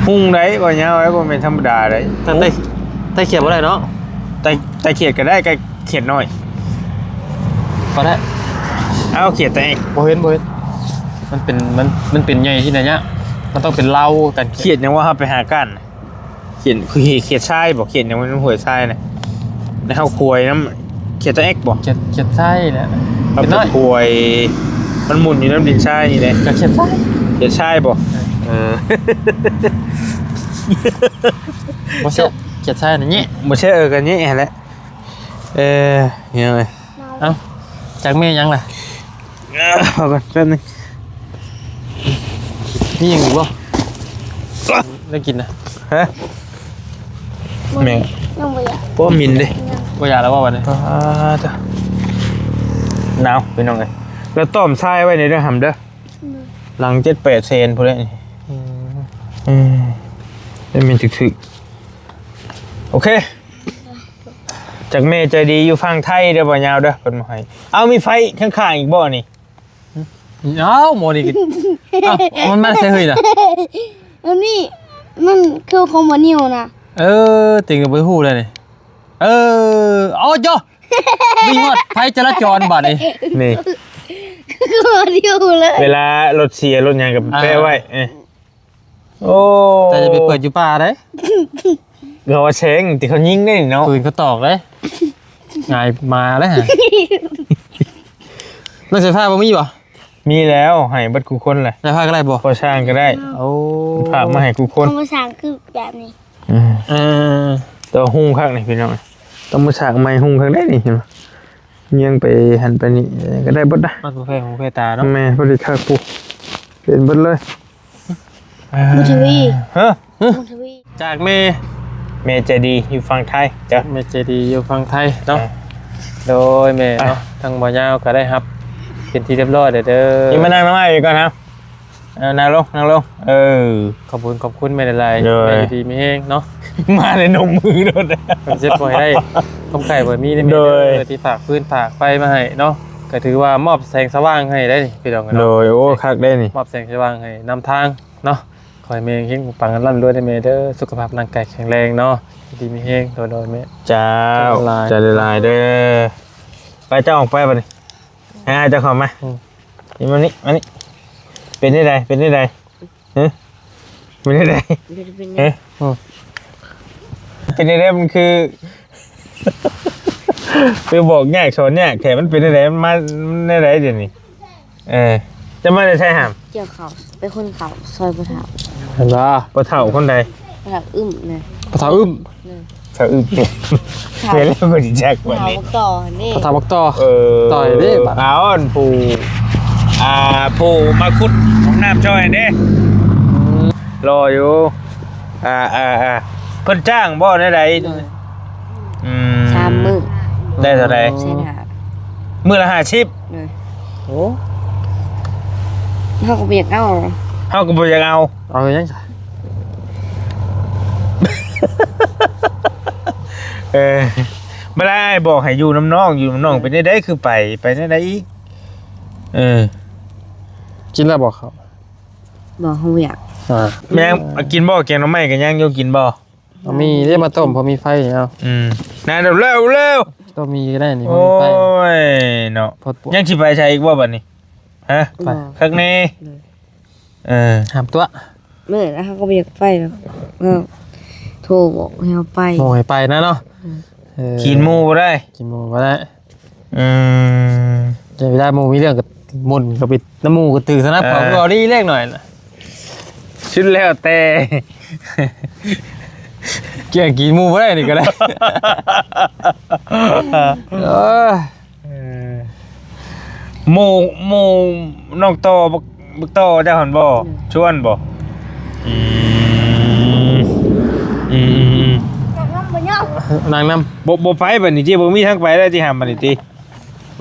ຮຸ່ງໃດ ບໍ່ຍາວໃດ ບໍ່ແມ່ນທຳມະດາໃດ. ແຕ່ ແຕ່ຂຽດບໍ່ໄດ້ເນາະ. ແຕ່ ແຕ່ຂຽດກໍໄດ້ ກໍ ຂຽດນ້ອຍ ພໍແລ້ວ. ເອົາຂຽດແຕ່ເອງ ບໍ່ເຫັນ ບໍ່ເຫັນ. ມັນເປັນ ມັນ ມັນເປັນໃຫຍ່ທີ່ໄລຍະ ມັນຕ້ອງເປັນເລົາກັນ. ຂຽດຫຍັງວ່າເຮົາໄປຫາກ້ານ ຂຽດ ຄືຂຽດຊາຍບໍ? ຂຽດຫຍັງມັນຫ້ວຍຊາຍນະ ໃນເຮົາຂວາຍນຳ ຂຽດແຕ່ເອກບໍ? ຂຽດ ຂຽດຊາຍແຫຼະ ເຮົາໄປຂວາຍ ມັນໝຸ່ນຢູ່ນຳດິນຊາຍນີ້ແຫຼະ. ກໍຂຽດຊາຍ ຂຽດຊາຍບໍ? ເອີ ເອີ ບໍ່ໃຊ່ ຂຽດຊາຍນະແຍະ ບໍ່ໃຊ່ ເອີ ກໍແຍະຫັ້ນແຫຼະ. ເອີ ເອີ ເອົ້າ ຈັກແມ່ຫຍັງລະ? ເອົາກ່ອນແປັບໜຶ່ງ ມີຫຍັງອີກບໍ່ ໄດ້ກິນນະ? ຮະ ແມ່ ຍັງບໍ່ຢາກ ບໍ່ມິນເດ້ ຍັງ ບໍ່ຢາກແລ້ວບໍ່ບັດນີ້? ອ້າ ໜາວ ພີ່ນ້ອງເອີຍ. ແລ້ວຕ້ອມຊາຍໄວ້ໃນເດີຫຳເດີ ອືມ ຫຼັງເຈັດແປດແສນພຸ້ນແຫຼະນີ້. ອືມ ເອີ ໄດ້ມິນຖືກໆ. ໂອເຄ ຈາກແມ່ໃຈດີຢູ່ຝັ່ງໄທເດີ ບໍ່ຍາວເດີ ເພິ່ນມາໃຫ້. ເອົາ ມີໄຟຂ້າງໆອີກບໍ່ນີ້? ເອົ້າ ໝໍນີ້ ເອົ້າ ມັນມາໃສເຮີ້ຍນະ? ອັນນີ້ ມັນຄືຂອງບໍ່ນິວນະ. ເອີ ຕິງກໍບໍ່ຮູ້ແລ້ວນີ້. ເອີ ເອົາເຈົ້າ ມີຮອດໄຟຈະລາຈອນບາດນີ້. ນີ້ ຄືບໍ່ນິວເລີຍ. ເວລາລົດເສຍລົດຫຍັງກໍ ອ່າ ແປະໄວ້. ເອີ ໂອ້ ແຕ່ຢ່າໄປເປີດຢູ່ປ່າເດ້. ເຂົາວ່າແສງທີ່ເຂົາຍິງເດ້ເນາະ ປືນເຂົາຕອກເດ້. ຫງາຍມາແລ້ວ. ລົດໄຟຟ້າບໍ່ມີບໍ່? ມີແລ້ວ ໃຫ້ເບິດຄູ່ຄົນແຫຼະ. ໄຟຟ້າກໍໄດ້ບໍ່? ພໍສ້າງກໍໄດ້. ໂອ້ ຝາກມາໃຫ້ຄູ່ຄົນ. ພໍສ້າງຄືແບບນີ້. ອືມ ເອີ ແຕ່ວ່າຮຸ່ງຄັກນີ້ພີ່ນ້ອງ ຕ້ອງມາສ້າງໃໝ່ ຮຸ່ງຄັກເດ້ນີ້. ເຫັນບໍ່? ຍຽງໄປຫັ້ນໄປນີ້ກໍໄດ້ເບິດນະ. ມັນບໍ່ແພ້ຫູແພ້ຕາເນາະ. ແມ່ນ ພໍດີຄັກພຸ້ນ ເປັນເບິດເລີຍ. ບຸນທະວີ. ຮະ? ບຸນທະວີ. ຈາກແມ່ ແມ່ໃຈດີຢູ່ຝັ່ງໄທ. ຈ້າ ແມ່ໃຈດີຢູ່ຝັ່ງໄທເນາະ. ໂດຍແມ່ເນາະ ທາງບ່າວຍາວກໍໄດ້ຮັບເປັນທີ່ຮຽບຮ້ອຍແລ້ວເດີ. ນີ້ມານັ່ງນຳອ້າຍກ່ອນນະ. ເອີ ນັ່ງລົງ ນັ່ງລົງ. ເອີ ຂອບຄຸນ ຂອບຄຸນແມ່ຫຼາຍໆ. ໂດຍ ແມ່ຢູ່ດີມີແຮງເນາະ. ມາໃນນົມມືໂລດ ເພິ່ນຊິບໍ່ໃຫ້ໄດ້ຄວາມໄຂ້ບໍ່ມີເດ້ແມ່. ໂດຍ ເອີ ທີ່ຝາກຟືນຝາກໄຟມາໃຫ້ເນາະ ກໍຖືວ່າມອບແສງສະຫວ່າງໃຫ້ໄດ້ນີ້ພີ່ນ້ອງເນາະ. ໂດຍ ໂອ້ ຄັກເດ້ນີ້ ມອບແສງສະຫວ່າງໃຫ້ນຳທາງເນາະ. ຂໍໃຫ້ແມ່ເຮັງປັງໆ ລ່ຳລວຍເດີແມ່ເດີ ສຸຂະພາບຮ່າງກາຍແຂງແຮງເນາະ ຢູ່ດີມີແຮງ. ໂດຍໆ ແມ່. ເຈົ້າ ຂອບໃຈຫຼາຍໆ ເດີ. ໄປ ເຈົ້າອອກໄປບັດນີ້ ໃຫ້ອ້າຍເຈົ້າເຂົ້າມາ. ອືມ ນີ້ ມານີ້ ມານີ້. ເປັນແນວໃດ? ເປັນແນວໃດ? ຮະ? ເປັນແນວໃດ? ເປັນ ເປັນ ຮະ? ອືມ ເປັນແນວໃດ? ມັນຄື ຄືບອກຍາກສອນຍາກແທ້. ມັນເປັນແນວໃດ? ມັນມາແນວໃດດຽວນີ້? ເອີ ຈະມາແຕ່ໃສຫາມ? ກ່ຽວເຂົ້າ ໄປຂົນເຂົ້າຊ່ອຍພໍ່ເຖົ້າ. ເຫັນບໍ່? ພໍ່ເຖົ້າຄົນໃດ? ພໍ່ເຖົ້າອຶ້ມນະ. ພໍ່ເຖົ້າອຶ້ມ? ເອີ ພໍ່ເຖົ້າອຶ້ມ. ເຫັນແລ້ວກໍຊິຈັກບັດນີ້ ພໍ່ເຖົ້າບັກຕໍ່ນີ້ ພໍ່ເຖົ້າບັກຕໍ່. ເອີ ຕໍ່ເດ້ບັດ ເອົາ ອັນຜູ້ ອ່າ ຜູ້ມາຂຸດຫ້ອງນ້ຳຊ່ອຍເດ້. ອືມ ລໍຢູ່. ອ່າ ອ່າ ອ່າ ເພິ່ນຈ້າງບໍ່ແນວໃດ? ໂດຍ ອືມ ສາມມື້ ໄດ້ເທົ່າໃດ? ແສນຫ້າ ມື້ລະຫ້າສິບ. ໂດຍ ໂອ້ ເຮົາກໍບໍ່ຢາກເອົາ ເຮົາກໍບໍ່ຢາກເອົາ. ເອົາຫຍັງ? ເອີ ບັດໃດອ້າຍບອກໃຫ້ຢູ່ນຳນ້ອງ ຢູ່ນຳນ້ອງ ເປັນແນວໃດ? ຄືໄປ ໄປແນວໃດອີກ? ເອີ ກິນແລ້ວບໍ່ເຂົ້າ? ບໍ່ຮູ້ຢາກ. ອ່າ ແມ່ນຫຍັງ? ກິນບໍ່? ແກງໜໍ່ໄມ້ກໍຍັງຢູ່ ກິນບໍ່? ເອົາມີເດ້ມາຕົ້ມ ພໍມີໄຟນີ້. ເອົາ ອືມ ນະ ເລັວໆ ເລັວ ຕ້ອງມີກໍໄດ້ນີ້ ພໍມີໄຟ. ໂອ້ຍເນາະ ຍັງຊິໄປໃສອີກບໍ່ບັດນີ້? ຮະ? ບໍ່ ຄັກແນ່. ເອີ ຫ້າມຕົວະ ເມື່ອຍແລ້ວ ເຮົາກໍບໍ່ຢາກໄປແລ້ວ ເອີ ໂທບອກໃຫ້ເຮົາໄປ ໂທໃຫ້ໄປນະເນາະ. ອືມ ເອີ ຂີນໝູ່ບໍ່ໄດ້ ຂີນໝູ່ບໍ່ໄດ້. ອືມ ເວລາໝູ່ມີເລື່ອງກໍໝຸ່ນເຂົ້າໄປນຳໝູ່ກໍຖືກຊະນະ. ເອີ ເວົ້າດີເລັກໜ້ອຍນະ ສຸດແລ້ວແຕ່ ກຽງກີນໝູ່ບໍ່ໄດ້ນີ້ກໍໄດ້. ເອີ ເອີ ໝູ່ ໝູ່ນ້ອງຕໍ່ ບັກ ບັກຕໍ່ເຈົ້າຫັ້ນບໍ່? ອືມ ຊວນບໍ່? ອືມ ອືມ ອືມ ອືມ ນັ່ງນຳບໍ່ຍອມ ນັ່ງນຳ ບໍ່ ບໍ່ໄປບັດນີ້ຕິ ບໍ່ມີທາງໄປແລ້ວຕິ ຫາມບັດນີ້ຕິ.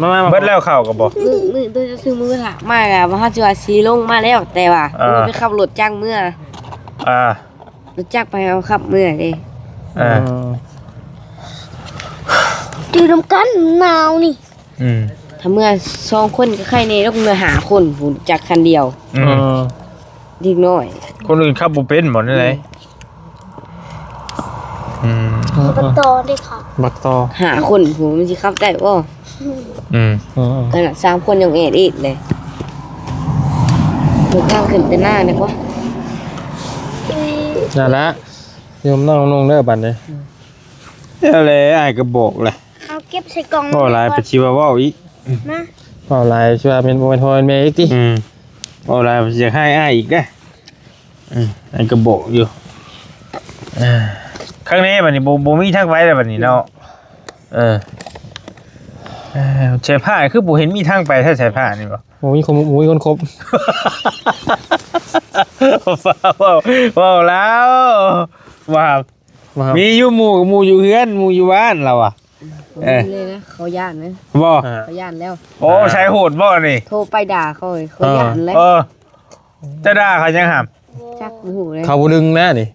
ມາ ມາ ມາ ເບິດແລ້ວເຂົ້າກໍບໍ່ ມື້ ມື້ໂດຍຊື່ມື້ລະ ມາລະວ່າເຮົາຊິວ່າຊິລົງມາແລ້ວ ແຕ່ວ່າ ອ່າ ໄປຂັບລົດຈັກເມືອ ອ່າ ລົດຈັກໄປເຮົາຂັບເມືອເດ້. ເອີ ເອີ ຢູ່ນຳກັນໜາວນີ້. ອືມ ຖ້າເມືອສອງຄົນກໍໄຄແນ່ດອກ ເມືອຫ້າຄົນພຸ້ນ ຈັກຄັນດຽວ. ອືມ ເອີ ເດັກນ້ອຍ ຄົນອື່ນຂັບບໍ່ເປັນບໍ່ແນວໃດ? ອືມ ອືມ ອືມ ບັກຕໍ່ເດ້ຂັບ ບັກຕໍ່ ຫ້າຄົນພຸ້ນ ມັນຊິຂັບໄດ້ບໍ່? ອືມ ອືມ ຂະໜາດສາມຄົນຍັງແອດອີກເດ້. ເບິ່ງທາງຂຶ້ນແຕ່ໜ້ານີ້ກວ່າ ນັ້ນລະ ຍອມນ້ອງລົງເດີບັດນີ້. ອືມ ແລ້ວແຫຼະ ອ້າຍກໍບອກແຫຼະ ເອົາເກັບໃສ່ກ່ອງ ເວົ້າຫຼາຍໄປຊິວ່າເວົ້າອີກນະ ເວົ້າຫຼາຍຊິວ່າແມ່ນບໍ່ແມ່ນພໍ່ແມ່ນແມ່ອີກຕິ. ອືມ ເວົ້າຫຼາຍຊິຢາກໃຫ້ອ້າຍອີກເດ້. ອືມ ອ້າຍກໍບອກຢູ່. ເອີ ຄັ້ງນີ້ບັດນີ້ບໍ່ ບໍ່ມີທາງໄປແລ້ວບັດນີ້ເນາະ. ເອີ ເອີ ສາຍຟ້າຄືບໍ່ເຫັນມີທາງໄປແທ້ ສາຍຟ້ານີ້ບໍ່ ບໍ່ມີຄົນ ບໍ່ມີຄົນຄົບ. ເວົ້າ ເວົ້າ ເວົ້າແລ້ວວ່າ ວ່າມີຢູ່ໝູ່ ໝູ່ຢູ່ເຮືອນ ໝູ່ຢູ່ບ້ານລາວວ່າ. ເອີ ເຂົາຢ້ານເດ້ ບໍ່ ເຂົາຢ້ານແລ້ວ. ໂອ້ ເອີ ໃສ່ໂຫດບໍ່ນີ້ ໂທໄປດ່າເຂົາ ເຂົາຢ້ານແລ້ວ. ເອີ ເຈົ້າດ່າເຂົາຍັງຫາມ ຈັກບໍ່ຮູ້ເລີຍ ເຂົາບໍ່ດຶງນະນີ້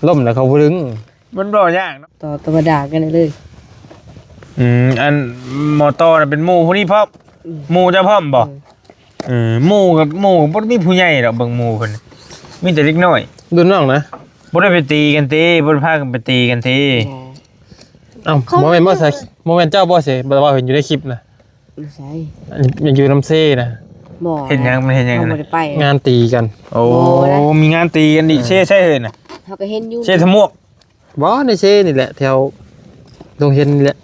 ລົ້ມແລ້ວເຂົາບໍ່ດຶງ. ມັນບໍ່ຍາກເນາະ ຕໍ່ ຕໍ່ມາດ່າກັນເລີຍ. ອືມ ອັນໝໍຕໍ່ນະເປັນໝູ່ຜູ້ນີ້ພ້ອມ ອືມ ໝູ່ເຈົ້າພ້ອມບໍ່? ເອີ ເອີ ໝູ່ກັບໝູ່ບໍ່ມີຜູ້ໃຫຍ່ດອກ ເບິ່ງໝູ່ເພິ່ນ ມີແຕ່ເດັກນ້ອຍ ລຸ້ນນ້ອງນະ ບໍ່ໄດ້ໄປຕີກັນຕິ ບໍ່ໄດ້ພາກັນໄປຕີກັນຕິ. ບໍ່ ເອົ້າ ບໍ່ແມ່ນບໍ່ຊະ ບໍ່ແມ່ນເຈົ້າບໍ່ເສ ບໍ່ວ່າເຫັນຢູ່ໃນຄລິບນະ ຢູ່ໃສ ອັນ ຢູ່ນຳເຊນະ ບໍ່ ເຮັດຫຍັງ ມັນເຮັດຫຍັງ ເຮົາບໍ່ໄດ້ໄປ ງານຕີກັນ. ໂອ້ ບໍ່ໄດ້ ມີງານຕີກັນອີກ ເຊໃສເຮີ້ນະ ເຮົາກໍເຫັນຢູ່ ເຊທະມວກ ບໍ່ ໃນເຊນີ້ແຫຼະ ແຖວໂຮງຮຽນນີ້ແຫຼະ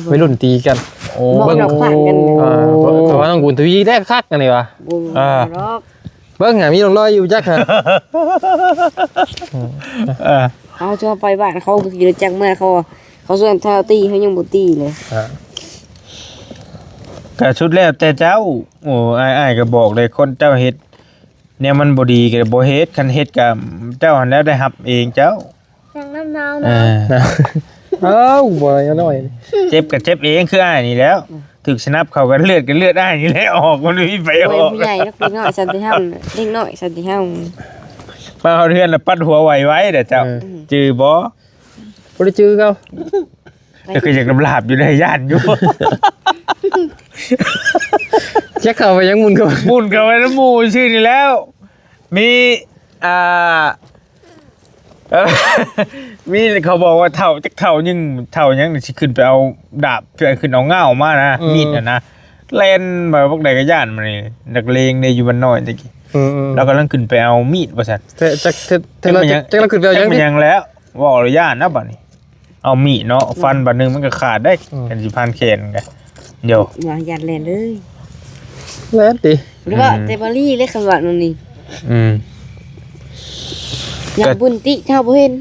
ໄວລຸ້ນຕີກັນ. ໂອ້ ເບິ່ງ ເຂົາວ່ານ້ອງບຸນທະວີແລ້ວຄັກອັນນີ້ຫວາ ບໍ່ ອ່າ ດອກ ເບິ່ງຫາມີຮ່ອງລອຍຢູ່ຈັກຫາ ເອີ ເຮົາຊວນໄປບ້ານເຂົາຂີ່ລົດຈັກເມືອ ເຂົາ ເຂົາຊວນເຮົາຕີ ເຮົາຍັງບໍ່ຕີເລີຍ. ອ່າ ກະສຸດແລ້ວແຕ່ເຈົ້າ. ໂອ້ ອ້າຍ ອ້າຍກໍບອກເລີຍ ຄົນເຈົ້າເຮັດແນວມັນບໍ່ດີກໍບໍ່ເຮັດ ຄັນເຮັດກໍເຈົ້າຫັ້ນແຫຼະໄດ້ຮັບເອງເຈົ້າ. ຈັ່ງນຳເຮົາ ເອີ ເນາະ ເອົ້າ ບໍ່ນ້ອຍ ເຈັບກໍເຈັບເອງ ຄືອ້າຍນີ້ແຫຼ້ວ ອືມ ຖືກສະໜັບເຂົ້າກັນ ເລືອດກໍເລືອດອ້າຍນີ້ແຫຼະອອກ ມັນບໍ່ມີໃຜອອກ. ໂອ້ຍ ຜູ້ໃຫຍ່ເນາະ ເດັກນ້ອຍສັນຕິທຳ ເດັກນ້ອຍສັນຕິທຳ ມາຮອດເຮືອນລະປັດຫົວໄຫວໆເດີ້ເຈົ້າ. ເອີ ຈື່ບໍ່? ບໍ່ໄດ້ຈື່ເຂົາ ແຕ່ຄືຢາກລາບໆຢູ່ເດ້ ຢ້ານຢູ່ ຈັກເຂົ້າໄປຍັງໝຸ່ນເຂົ້າ ໝຸ່ນເຂົ້າໄປນຳໝູ່ຊື່ນີ້ແລ້ວ. ມີ ອ່າ ເອີ ມີເຂົາບອກວ່າເຖົ້າ ຈັກເຖົ້າຍັງ ເຖົ້າຫຍັງຊິຂຶ້ນໄປເອົາດາບ ຂຶ້ນເອົາງ່າວມານະ ອືມ ມີດຫັ້ນນະ ແລ່ນມາບັກໃດກໍຢ້ານ. ມັນນີ້ນັກເລງເດ້ ຢູ່ບ້ານນ້ອຍແຕ່ກີ້ ອືມໆ ລາວກຳລັງຂຶ້ນໄປເອົາມີດວ່າຊັ້ນ. ແທ້ ຈັກ ແທ້ ແທ້ ຈັກ ລາວ ຈັກ ຈັກລາວຂຶ້ນໄປເອົາຫຍັງຕິ ແມ່ນຫຍັງແລ້ວ ເວົ້າແລ້ວຢ້ານນະບາດນີ້. ເອົາມີດເນາະ ອືມ ຟັນບາດໜຶ່ງມັນກໍຂາດໄດ້ ອືມ ຄັນຊິພັນແຂນກໍ ໂຢ ວ່າຢ້ານແລ່ນເລີຍ ແລ່ນຕິ ຫຼືວ່າ ອືມ ແຕ່ບາລີເລີຍ ຄັນວ່ານັ້ນນີ້ ອືມ ຢ້ານບຸນຕິ ເຮົາບໍ່ເຫັນ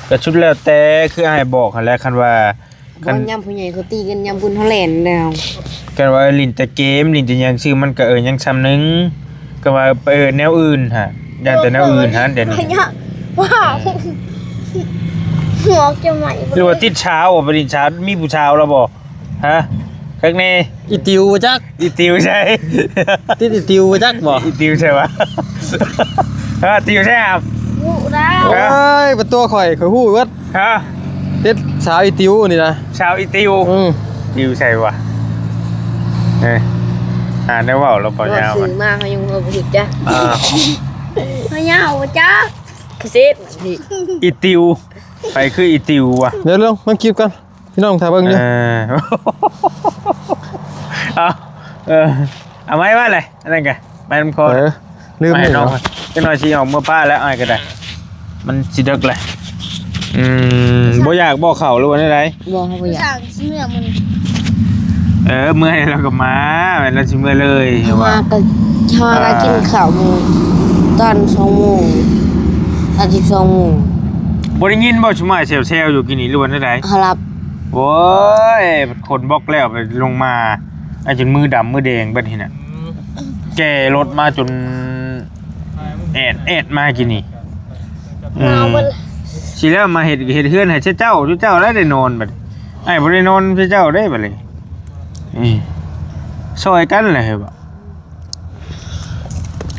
ກໍສຸດແລ້ວແຕ່ ຄືອ້າຍບອກຫັ້ນແຫຼະ ຄັນວ່າ ຄັນ ຍາມຜູ້ໃຫຍ່ເຂົາຕີກັນ ຍາມບຸນເຮົາແລ່ນແລ້ວ ຄັນວ່າຫຼິ້ນແຕ່ເກມ ຫຼິ້ນແຕ່ຫຍັງຊື່ ມັນກໍ ເອີ ຍັງຊ່ຳໜຶ່ງ ຄັນວ່າໄປ ເອີ ແນວອື່ນຫະ ຢ້ານແຕ່ແນວອື່ນຫັ້ນ ດຽວນີ້ ວ້າວ ຫົວຈະໄໝ້ ຫຼືວ່າຕິດສາວ ໄປຫຼິ້ນສາວ ມີຜູ້ສາວແລ້ວບໍ່ ຮະ ຄັກແນ່ ອີ່ຕິວບໍ່ຈັກ ອີ່ຕິວໃສ ຕິດອີ່ຕິວບໍ່ຈັກບໍ່ ອີ່ຕິວໃສຫວາ ຮະ ຕິວໃສຫວາ ຮູ້ແລ້ວ ໂອ້ຍ ເປັນຕົວຂ້ອຍ ຂ້ອຍຮູ້ເບິດ ຮະ ຕິດສາວອີ່ຕິວນີ້ນະ ສາວອີ່ຕິວ ອືມ ຕິວໃສຫວາ ເອີ ຫາແນວເວົ້າແລ້ວບໍ່ຍາວ ເວົ້າຊື່ມາເຮົາຍັງບໍ່ຮູ້ຈັກ ອ່າ ພະເຍົາບໍ່ຈັກ ກະເສດ ອີ່ຕິວ ໃຜຄືອີ່ຕິວຫວາ ດຽວລົງ ມາຄລິບກ່ອນ ພີ່ນ້ອງຖ້າເບິ່ງຢູ່ ເອີ ເອົາ ເອີ ເອົາໄມ້ມາເລີຍ ອັນນັ້ນກະ ໄມ້ນຳຄໍ ເອີ ລືມ ໃຫ້ນ້ອງ ເນາະ ຈັກໜ່ອຍຊິອອກເມືອປ້າແລ້ວ ອ້າຍກໍໄດ້ ມັນຊິເດິກແລ້ວ ອືມ ບໍ່ຢາກບໍ່ເຂົ້າ ຫຼືວ່າແນວໃດ ບໍ່ ເຮົາບໍ່ຢາກ ສ້າງຊິເມືອມື້ນີ້ ເອີ ເມື່ອຍແລ້ວກໍມາ ແມ່ນແລ້ວຊິເມືອເລີຍ ເຮົາວ່າ ເຮົາກໍ ເຮົາກໍກິນເຂົ້າມື້ຕອນສອງໂມງ ຕອນສິບສອງໂມງ ບໍ່ໄດ້ຍິນບໍ່ ຊຸມມາແຊວໆຢູ່ກີ້ນີ້ ຫຼືວ່າແນວໃດ ເຮົາຫຼັບ ໂອ້ຍ ຄົນບອກແລ້ວໄປລົງມາ ໄອ້ຈົນມືດຳມືແດງເບິດຫັ້ນນະ ແກ່ລົດມາຈົນແອດໆມາກີ້ນີ້ ອືມ ຊິແລ້ວມາເຮັດ ເຮັດເຮືອນໃຫ້ເຈົ້າ ເຈົ້າແລ້ວໄດ້ນອນບັດ ອ້າຍບໍ່ໄດ້ນອນເຈົ້າເດ້ບັດນີ້ ນີ້ ຊ່ອຍກັນແຫຼະ ເອີ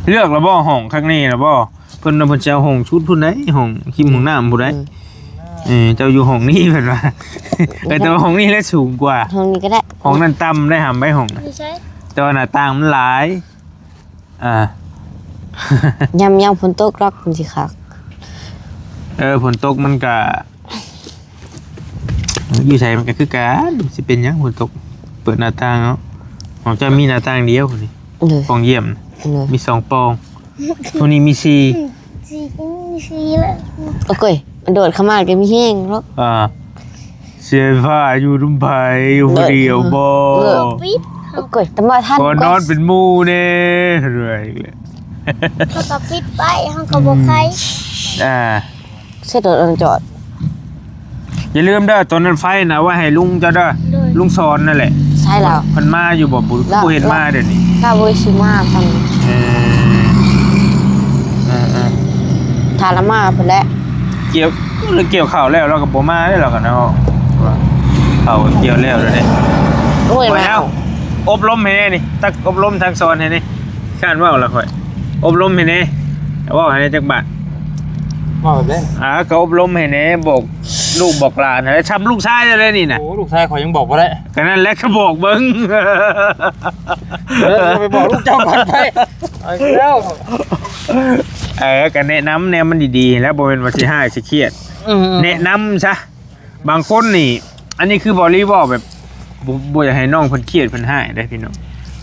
ເລືອກແລ້ວບໍ່ ຫ້ອງຄັກແນ່ແລ້ວບໍ່? ເພິ່ນວ່າເພິ່ນຊິເອົາຫ້ອງຊຸດພຸ້ນໃດ໋ ຫ້ອງຮິມຫ້ອງນ້ຳພຸ້ນໃດ໋ ເອີ ເອີ ເຈົ້າຢູ່ຫ້ອງນີ້ເພິ່ນວ່າ ເອີ ແຕ່ວ່າຫ້ອງນີ້ແຫຼະສູງກວ່າ ຫ້ອງນີ້ກໍໄດ້ ຫ້ອງນັ້ນຕ່ຳໄດ້ຫຳໃບຫ້ອງ ຢູ່ໃສ ແຕ່ວ່າໜ້າຕ່າງມັນຫຼາຍ ອ່າ ຍາມ ຍາມຝົນຕົກດອກມັນຊິຄັກ ເອີ ຝົນຕົກມັນກະ ຢູ່ໃສມັນກໍຄືກັນ ຊິເປັນຫຍັງຝົນຕົກ ເປີດໜ້າຕ່າງເນາະ ຂອງເຈົ້າມີໜ້າຕ່າງດຽວນີ້ ໂດຍ ປ່ອງຢ້ຽມ ໂດຍ ມີສອງປ່ອງ ຜູ້ນີ້ມີສີ່ ສີ່ ມີສີ່ແລ້ວ ໂອ້ຍ ໂດດເຂົ້າມາກໍມີແຮງເນາະ ອ່າ ເສຍຜ້າຢູ່ນຳໃຜ ຢູ່ຜູ້ດຽວບໍ່ ໂດຍ ປິດ ໂອ້ຍ ແຕ່ບໍ່ທັນ ຂໍນອນເປັນໝູ່ແດ່ ເຮົາກໍປິດໄວ້ ເຮົາກໍບໍ່ໄຄ ອ່າ ເຊັດລົດອັນຈອດ ຢ່າລືມເດີ ໂຕນັ້ນໄຟນະ ເອົາໄວ້ໃຫ້ລຸງເຈົ້າເດີ ໂດຍ ລຸງສອນນັ້ນແຫຼະ ໃຊ່ແລ້ວ ເພິ່ນມາຢູ່ບໍ່? ບໍ່ ບໍ່ເຫັນມາເດນີ້ ລາວບໍ່ຊິມາຕອນ ເອີ ເອີ ເອີ ຖ້າລາວມາພຸ້ນແຫຼະ ກ່ຽວ ລາວກ່ຽວເຂົ້າແລ້ວ ລາວກໍບໍ່ມາເດ້ ລາວກໍເນາະ ເຂົ້າກ່ຽວແລ້ວເດ້ ໂອ້ຍ ມາ ເອົາ ອົບລົມໃຫ້ແດ່ນີ້ ຕັກອົບລົມ ຕັກສອນໃຫ້ນີ້ ຂ້ານເວົ້າລະຂ້ອຍ ອົບລົມໃຫ້ແດ່ ເວົ້າໃຫ້ແດ່ຈັກບາດ ເວົ້າແບບໃດ ອ່າ ກໍອົບລົມໃຫ້ແດ່ ບອກລູກບອກຫຼານໃຫ້ ຊ່ຳລູກຊາຍເຈົ້າເດ້ນີ້ນະ ໂອ້ ລູກຊາຍຂ້ອຍຍັງບອກບໍ່ໄດ້ ກໍນັ້ນແຫຼະ ກໍບອກເບິ່ງ ເອີ ໄປບອກລູກເຈົ້າກ່ອນໄປ ເອົາແລ້ວ ເອີ ກໍແນະນຳແນວມັນດີໆ ແລ້ວບໍ່ແມ່ນວ່າຊິຮ້າຍຊິຄຽດ ອືມ ແນະນຳຊະ. ບາງຄົນນີ້ ອັນນີ້ຄືບໍ່ລີເວົ້າແບບ ບໍ່ ບໍ່ຢາກໃຫ້ນ້ອງເພິ່ນຄຽດເພິ່ນຮ້າຍເດ້ພີ່ນ້ອງ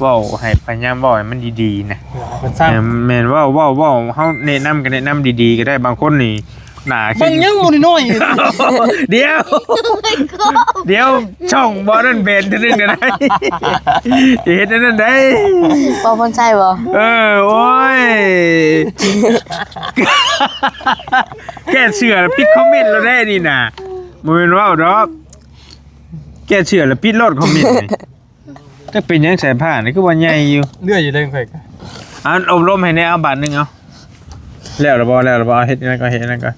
ເວົ້າໃຫ້ ພະຍາຍາມເວົ້າໃຫ້ມັນດີໆນະ ເອີ ເພິ່ນສ້າງ ແມ່ນ ເວົ້າ ເວົ້າ ເວົ້າ ເຮົາແນະນຳກໍແນະນຳດີໆກໍໄດ້. ບາງຄົນນີ້ໜ້າ ເບິ່ງຍັງບໍ່ນ້ອຍໆ ດຽວ ດຽວ ຊ່ອງບໍ່ນັ້ນແບນເທື່ອໜຶ່ງກໍໄດ້ ຈະເຮັດອັນນັ້ນໄດ້ ບໍ່ພົນໃຊ້ບໍ່? ເອີ ໂອ້ຍ ແກ້ເສື້ອແລ້ວປິດຄອມເມັນໂລດເດ້ນີ້ນະ ບໍ່ແມ່ນເວົ້າດອກ ແກ້ເສື້ອແລ້ວປິດໂລດຄອມເມັນນີ້. ຈັກເປັນຫຍັງສາຍຜ້ານີ້ຄືວ່າໃຫຍ່ຢູ່ ເລື່ອຍຢູ່ເດ້ຂ້ອຍກໍ ອັນອົບລົມໃຫ້ແດ່ ເອົາບາດໜຶ່ງ ເອົາ ແລ້ວລະບໍ່ ແລ້ວລະບໍ່ ເຮັດນັ້ນກໍເຮັດນັ້ນກໍ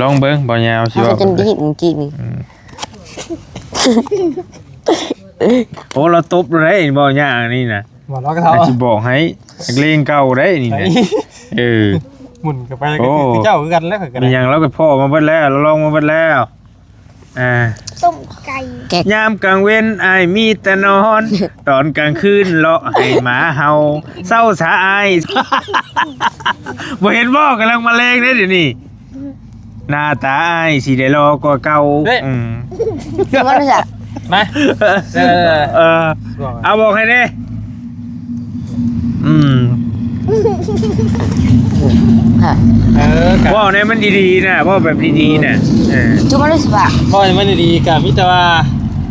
ລອງເບິ່ງ ບໍ່ຍາວຊິເວົ້າ ເຮົາຈະດີດມື້ກີ້ນີ້ ອືມ ໂອ້ ລາວຕົບແລ້ວເດ້ ບໍ່ຍາກອັນນີ້ນະ ບໍ່ ລາວກໍເທົ່າ ຊິບອກໃຫ້ ນັກເລງເກົ່າໄດ໋ນີ້ນະ ເອີ ໝຸ່ນກໍໄປກໍຄືເຈົ້າຄືກັນແລ້ວ ຂ້ອຍກໍໄດ້ ມີຫຍັງລາວກໍພໍ້ມາເບິດແລ້ວ ລາວລອງມາເບິດແລ້ວ. ອ່າ ຕົ້ມໄກ່ ຍາມກາງເວັນອ້າຍມີແຕ່ນອນ ຕອນກາງຄືນເລາະໃຫ້ໝາເຫົ່າ ເຊົາຊະອ້າຍ ບໍ່ເຫັນບໍ່ ກຳລັງມາແລງເດ້ດຽວນີ້ ໜ້າຕາອ້າຍຊິໄດ້ຫຼໍ່ກວ່າເກົ່າ ເດ້ ອືມ ມາ ເອີ ເອົາບອກໃຫ້ແດ່ ອືມ ຮະ ເອີ ກໍເວົ້າໃຫ້ມັນດີໆນະ ເວົ້າແບບດີໆນະ ເອີ ຈຸມາລຸສະບະ ເວົ້າໃຫ້ມັນດີໆ ກໍມີແຕ່ວ່າ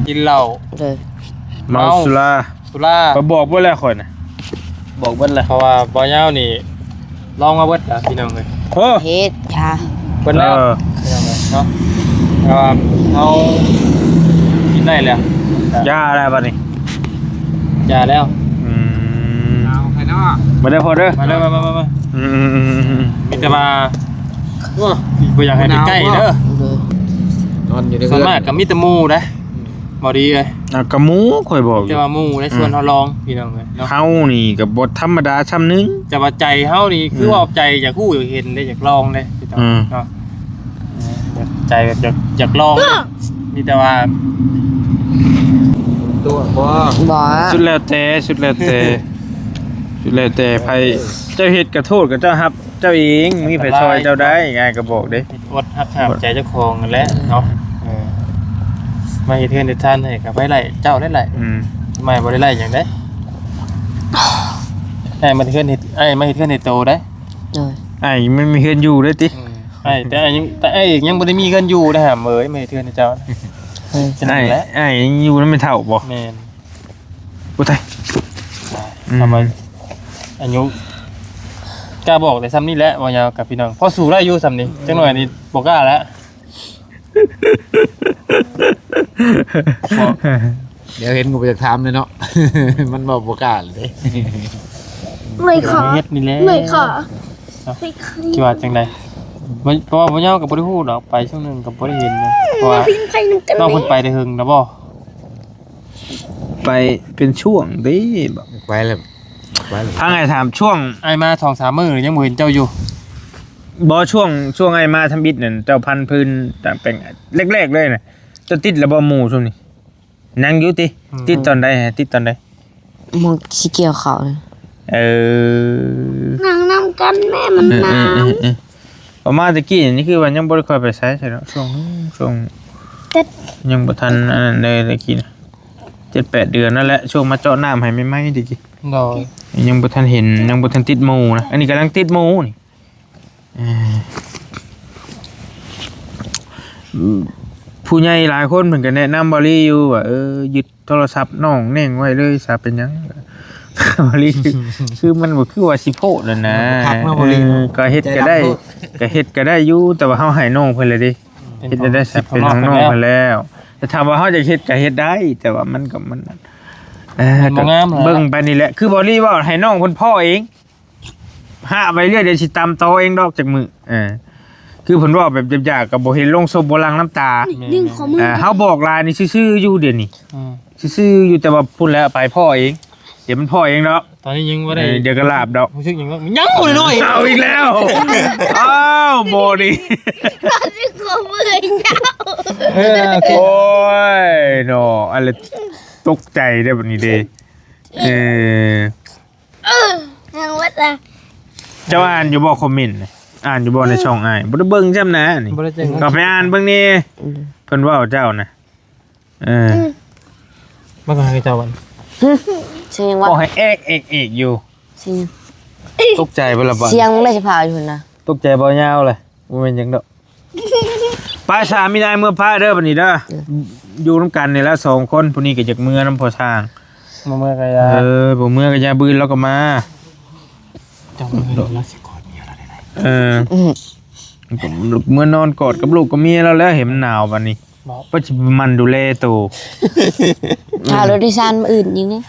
ກິນເຫຼົ້າ ເອີ ເມົາສຸລາ ສຸລາ ຂ້ອຍບອກເບິດແລ້ວຂ້ອຍນະ ບອກເບິດແລ້ວ ເພາະວ່າບໍ່ຍາວນີ້ ລອງມາເບິດລະພີ່ນ້ອງເອີຍ ໂອ້ ເຮັດຢາ ເບິດແລ້ວ ເອີ ພີ່ນ້ອງເອີຍເນາະ ແຕ່ວ່າເຮົາກິນໄດ້ແລ້ວ ຢາແລ້ວບັດນີ້ ຢາແລ້ວ ອືມ ເອົາໃຫ້ເນາະ ມາເດີພໍ່ເດີ ມາເດີ ມາ ມາ ມາ ອືມ ມີແຕ່ວ່າ ໂອ້ ບໍ່ຢາກໃຫ້ໄປໃກ້ເດີ ນອນຢູ່ເດີ ສ່ວນມາກກໍມີແຕ່ໝູ່ເດ້ ອືມ ບໍ່ດີເອີຍ ອ່າ ກະໝູ່ ຂ້ອຍບອກຢູ່ ແຕ່ວ່າໝູ່ໄດ້ ອືມ ຊວນເຮົາລອງ ພີ່ນ້ອງເອີຍເນາະ ເຮົານີ້ກໍບໍ່ທຳມະດາຊ່ຳໜຶ່ງ ແຕ່ວ່າໃຈເຮົານີ້ຄື ອືມ ວ່າໃຈຢາກຮູ້ຢາກເຫັນເດ້ ຢາກລອງເດ້ ພີ່ນ້ອງ ອືມ ເນາະ ເອີ ໃຈແບບຢາກ ຢາກລອງ ມີແຕ່ວ່າ ຕົວະບໍ່ ບໍ່ ສຸດແລ້ວແຕ່ ສຸດແລ້ວແຕ່ ສຸດແລ້ວແຕ່ໃຜ ເຈົ້າເຮັດກະໂທດກະເຈົ້າຮັບ ເຈົ້າເອງ ມີໃຜຊ່ອຍເຈົ້າໄດ້ ອ້າຍກໍບອກເດ້ ອົດຮັກຫ້າມໃຈເຈົ້າຂອງນັ້ນແຫຼະເນາະ ເອີ ມາເຮັດເຮືອນເຮັດຊານໃຫ້ກໍໄປໄລ່ເຈົ້າໄດ້ໄລ່ ອືມ ມາບໍ່ໄດ້ໄລ່ຫຍັງເດ້ ອ້າຍມາເຮັດເຮືອນເຮັດ ອ້າຍມາເຮັດເຮືອນໃຫ້ໂຕໄດ້ ໂດຍ ອ້າຍມັນມີເຮືອນຢູ່ເດ້ຕິ ອືມ ອ້າຍ ແຕ່ອ້າຍຍັງ ແຕ່ອ້າຍອີກຍັງບໍ່ໄດ້ມີເຮືອນຢູ່ເດ້ຫຳເອີຍ ມາເຮັດເຮືອນໃຫ້ເຈົ້າ ເອີ ຈັ່ງນັ້ນແຫຼະ ອ້າຍຍັງຢູ່ນຳແມ່ເຖົ້າບໍ່ ແມ່ນ ໂອ້ຕາຍ ອືມ ທຳໄມ ອາຍຸ ກ້າບອກໄດ້ຊ່ຳນີ້ແຫຼະ ບໍ່ຍາວກັບພີ່ນ້ອງ ພໍສູ້ໄດ້ຢູ່ຊ່ຳນີ້ ອືມ ຈັກໜ້ອຍນີ້ບໍ່ກ້າແລ້ວ ດຽວເຫັນກໍບໍ່ຢາກຖາມເລີຍເນາະ ມັນເວົ້າບໍ່ກ້າເລີຍເດ້ ເມື່ອຍຄອ ເຮັດນີ້ແຫຼະ ເມື່ອຍຄອ ເນາະ ຊິວ່າຈັ່ງໃດ ບໍ່ ເພາະວ່າບໍ່ຍາວກໍບໍ່ໄດ້ຮູ້ດອກ ໄປຊ່ວງໜຶ່ງກໍບໍ່ໄດ້ເຫັນນະ ເພາະວ່າ ເພາະເພິ່ນໄປແຕ່ເຫິງແລ້ວບໍ່? ໄປເປັນຊ່ວງເດ້ ໄປແລ້ວ ໄປແລ້ວ ທາງອ້າຍຖາມຊ່ວງ ອ້າຍມາສອງສາມມື້ຍັງບໍ່ເຫັນເຈົ້າຢູ່ ບໍ່ ຊ່ວງ ຊ່ວງອ້າຍມາທຳອິດນັ້ນ ເຈົ້າພັນພື້ນຕາມແປງແລກໆເລີຍນະ ເຈົ້າຕິດແລ້ວບໍ່ໝູ່ຊຸມນີ້? ຍັງຢູ່ຕິ? ອືມ ຕິດຕອນໃດ? ຕິດຕອນໃດ? ໝົກຊິກ່ຽວເຂົ້າ ເອີ ນັ່ງນຳກັນແມ່ ມັນໜາວ ເອີ ເອີ ເອີ ປະມານຕະກີ້ນີ້ຄືວ່າຍັງບໍ່ໄດ້ຄ່ອຍໄປໃສໃສເນາະ ຊ່ວງ ຊ່ວງ ເຈັດ ຍັງບໍ່ທັນອັນນັ້ນເລີຍຕະກີ້ນະ ເຈັດແປດເດືອນນັ້ນແຫຼະ ຊ່ວງມາເຈາະນ້ຳໃຫ້ໃໝ່ໆຕະກີ້ ໂດຍ ຍັງບໍ່ທັນເຫັນ ຍັງບໍ່ທັນຕິດໝູ່ນະ ອັນນີ້ກຳລັງຕິດໝູ່ນີ້ ເອີ ຜູ້ໃຫຍ່ຫຼາຍຄົນເພິ່ນກໍແນະນຳບ່າວລີຢູ່ວ່າ ເອີ ຍຶດໂທລະສັບນ້ອງແໜ້ງໄວ້ເລີຍຊະ ເປັນຫຍັງ ບ່າວລີ ຄື ຄືມັນບໍ່ຄືວ່າຊິໂພດຫັ້ນນະ ມັນບໍ່ຄັກເນາະບ່າວລີເນາະ ເອີ ກໍເຮັດກໍໄດ້ ໃຈດຳໂພດ ກໍເຮັດກໍໄດ້ຢູ່ ແຕ່ວ່າເຮົາໃຫ້ນ້ອງເພິ່ນແລ້ວເດ້ ເປັນ ເຮັດໄດ້ຊະ ຂອງ ເປັນຂອງນ້ອງເພິ່ນແລ້ວ ແຕ່ຖາມວ່າເຮົາຢາກເຮັດກໍເຮັດໄດ້ ແຕ່ວ່າມັນກໍ ມັນ ເອີ ມັນບໍ່ງາມ ກໍເບິ່ງໄປນີ້ແຫຼະ ຄືບ່າວລີເວົ້າ ໃຫ້ນ້ອງເພິ່ນພໍ້ເອງ ຫາໄວ້ເລື້ອຍ ດຽວຊິຕຳຕໍ່ເອງດອກຈັກມື້ ເອີ ຄືເພິ່ນເວົ້າແບບຫຍາບໆ ກໍບໍ່ເຫັນລົງສົບບໍ່ຫຼັ່ງນ້ຳຕາ ແມ່ນໆ ເອີ ເຮົາບອກຫຼາຍນີ້ຊື່ໆຢູ່ດຽວນີ້ ອືມ ຊື່ໆຢູ່ ແຕ່ວ່າພຸ້ນແຫຼະໄປພໍ້ເອງ ດຽວມັນພໍ້ເອງດອກ ຕອນນີ້ຍັງບໍ່ໄດ້ ເອີ ດຽວກໍລາບດອກ ຮູ້ສຶກຫຍັງ ຍັງບໍ່ໄດ້ນ້ອຍ ເອົາອີກແລ້ວ ອ້າວ ບໍ່ດີ ເອີ ໂອເຄ ໂອ້ຍເນາະ ອັນລະຕົກໃຈເດ້ບັດນີ້ເດ້ ເອີ ເອີ ຍັງວ່າຈະ ເຈົ້າອ່ານຢູ່ບໍ່ຄອມເມັນນີ້? ອ່ານຢູ່ບໍ່ໃນຊ່ອງອ້າຍ? ບໍ່ໄດ້ເບິ່ງຊ້ຳນະນີ້. ບໍ່ໄດ້ເບິ່ງ. ກໍໄປອ່ານເບິ່ງແດ່. ອືມ ເພິ່ນເວົ້າເຈົ້ານະ. ເອີ ມາກໍໃຫ້ເຈົ້າບັດ. ຊິຍັງວ່າ ບອກໃຫ້ແອກເອກເອກຢູ່. ຊິຍັງ ຕົກໃຈບໍ່ລະບາດ? ສຽງມັນໄດ້ຊິພາຢູ່ຫັ້ນນະ. ຕົກໃຈບໍ່ຍາວເລີຍ. ບໍ່ແມ່ນຫຍັງດອກ. ໄປສາມີນາຍເມືອພາເດີບັດນີ້ເດີ. ເອີ ຢູ່ນຳກັນນີ້ລະສອງຄົນ. ຜູ້ນີ້ກໍຢາກເມືອນຳພໍ່ຊ່າງ. ບໍ່ເມືອກໍຢ່າ. ເອີ ບໍ່ເມືອກໍຢ່າ. ບືນລາວກໍມາ. ເຈົ້າເມືອລາວຊິກອດເມຍລາວໄດ້. ເອີ ອືມ ເມືອນອນກອດກັບລູກກັບເມຍລາວແລ້ວ. ເຫັນມັນໜາວບັດນີ້. ບໍ່ ເພິ່ນຊິໝັ່ນດູແລໂຕ. ຄ່າລົດໂດຍສານມື້ອື່ນອີກນີ້.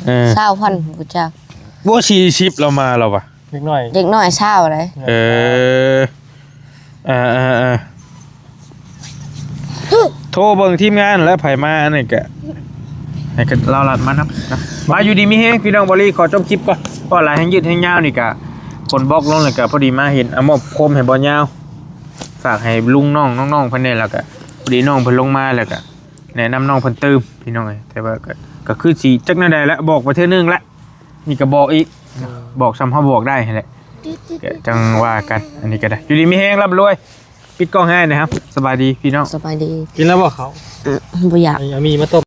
ເອີ ຊາວພັນ ບໍ່ຈັກ. ບໍ່ ສີ່ສິບລາວມາລາວວ່າ. ເດັກນ້ອຍ ເດັກນ້ອຍຊາວໃດ. ເອີ ເອີ ເອີ ເອີ ໂທເບິ່ງທີມງານແລ້ວ ໃຜມາອັນນີ້ກະ ໃຫ້ລາວລັດມານຳນະ. ມາ ຢູ່ດີມີແຮງພີ່ນ້ອງ. ບໍ່ລີຂໍຈົບຄລິບກ່ອນ ເພາະວ່າຫຼາຍແຮງຍືດແຮງຍາວນີ້ກະ ຝົນບອກລົງແລ້ວກະ ພໍດີມາເຫັນ ເອົາມອບໂຄມໃຫ້ບ່າວຍາວ ຝາກໃຫ້ລຸງນ້ອງນ້ອງໆເພິ່ນແດ່. ແລ້ວກະພໍດີນ້ອງເພິ່ນລົງມາ ແລ້ວກະແນະນຳນ້ອງເພິ່ນຕື່ມພີ່ນ້ອງເອີຍ. ແຕ່ວ່າກະ ກະຄືຊິຈັກແນວໃດລະ ບອກໄປເທື່ອໜຶ່ງລະ. ນີ້ກໍບອກອີກ ເອີ ບອກສ່ຳເຮົາບອກໄດ້ຫັ້ນແຫຼະ. ກໍຈັ່ງວ່າກັນ. ອັນນີ້ກໍໄດ້ ຢູ່ດີມີແຮງ ຮ່ຳລວຍ. ປິດກ້ອງໃຫ້ນະຄັບ. ສະບາຍດີພີ່ນ້ອງ. ສະບາຍດີ. ກິນແລ້ວບໍ່ເຂົ້າ? ອືມ ບໍ່ຢາກ. ເອົາໝີ່ມາຕົ້ມ.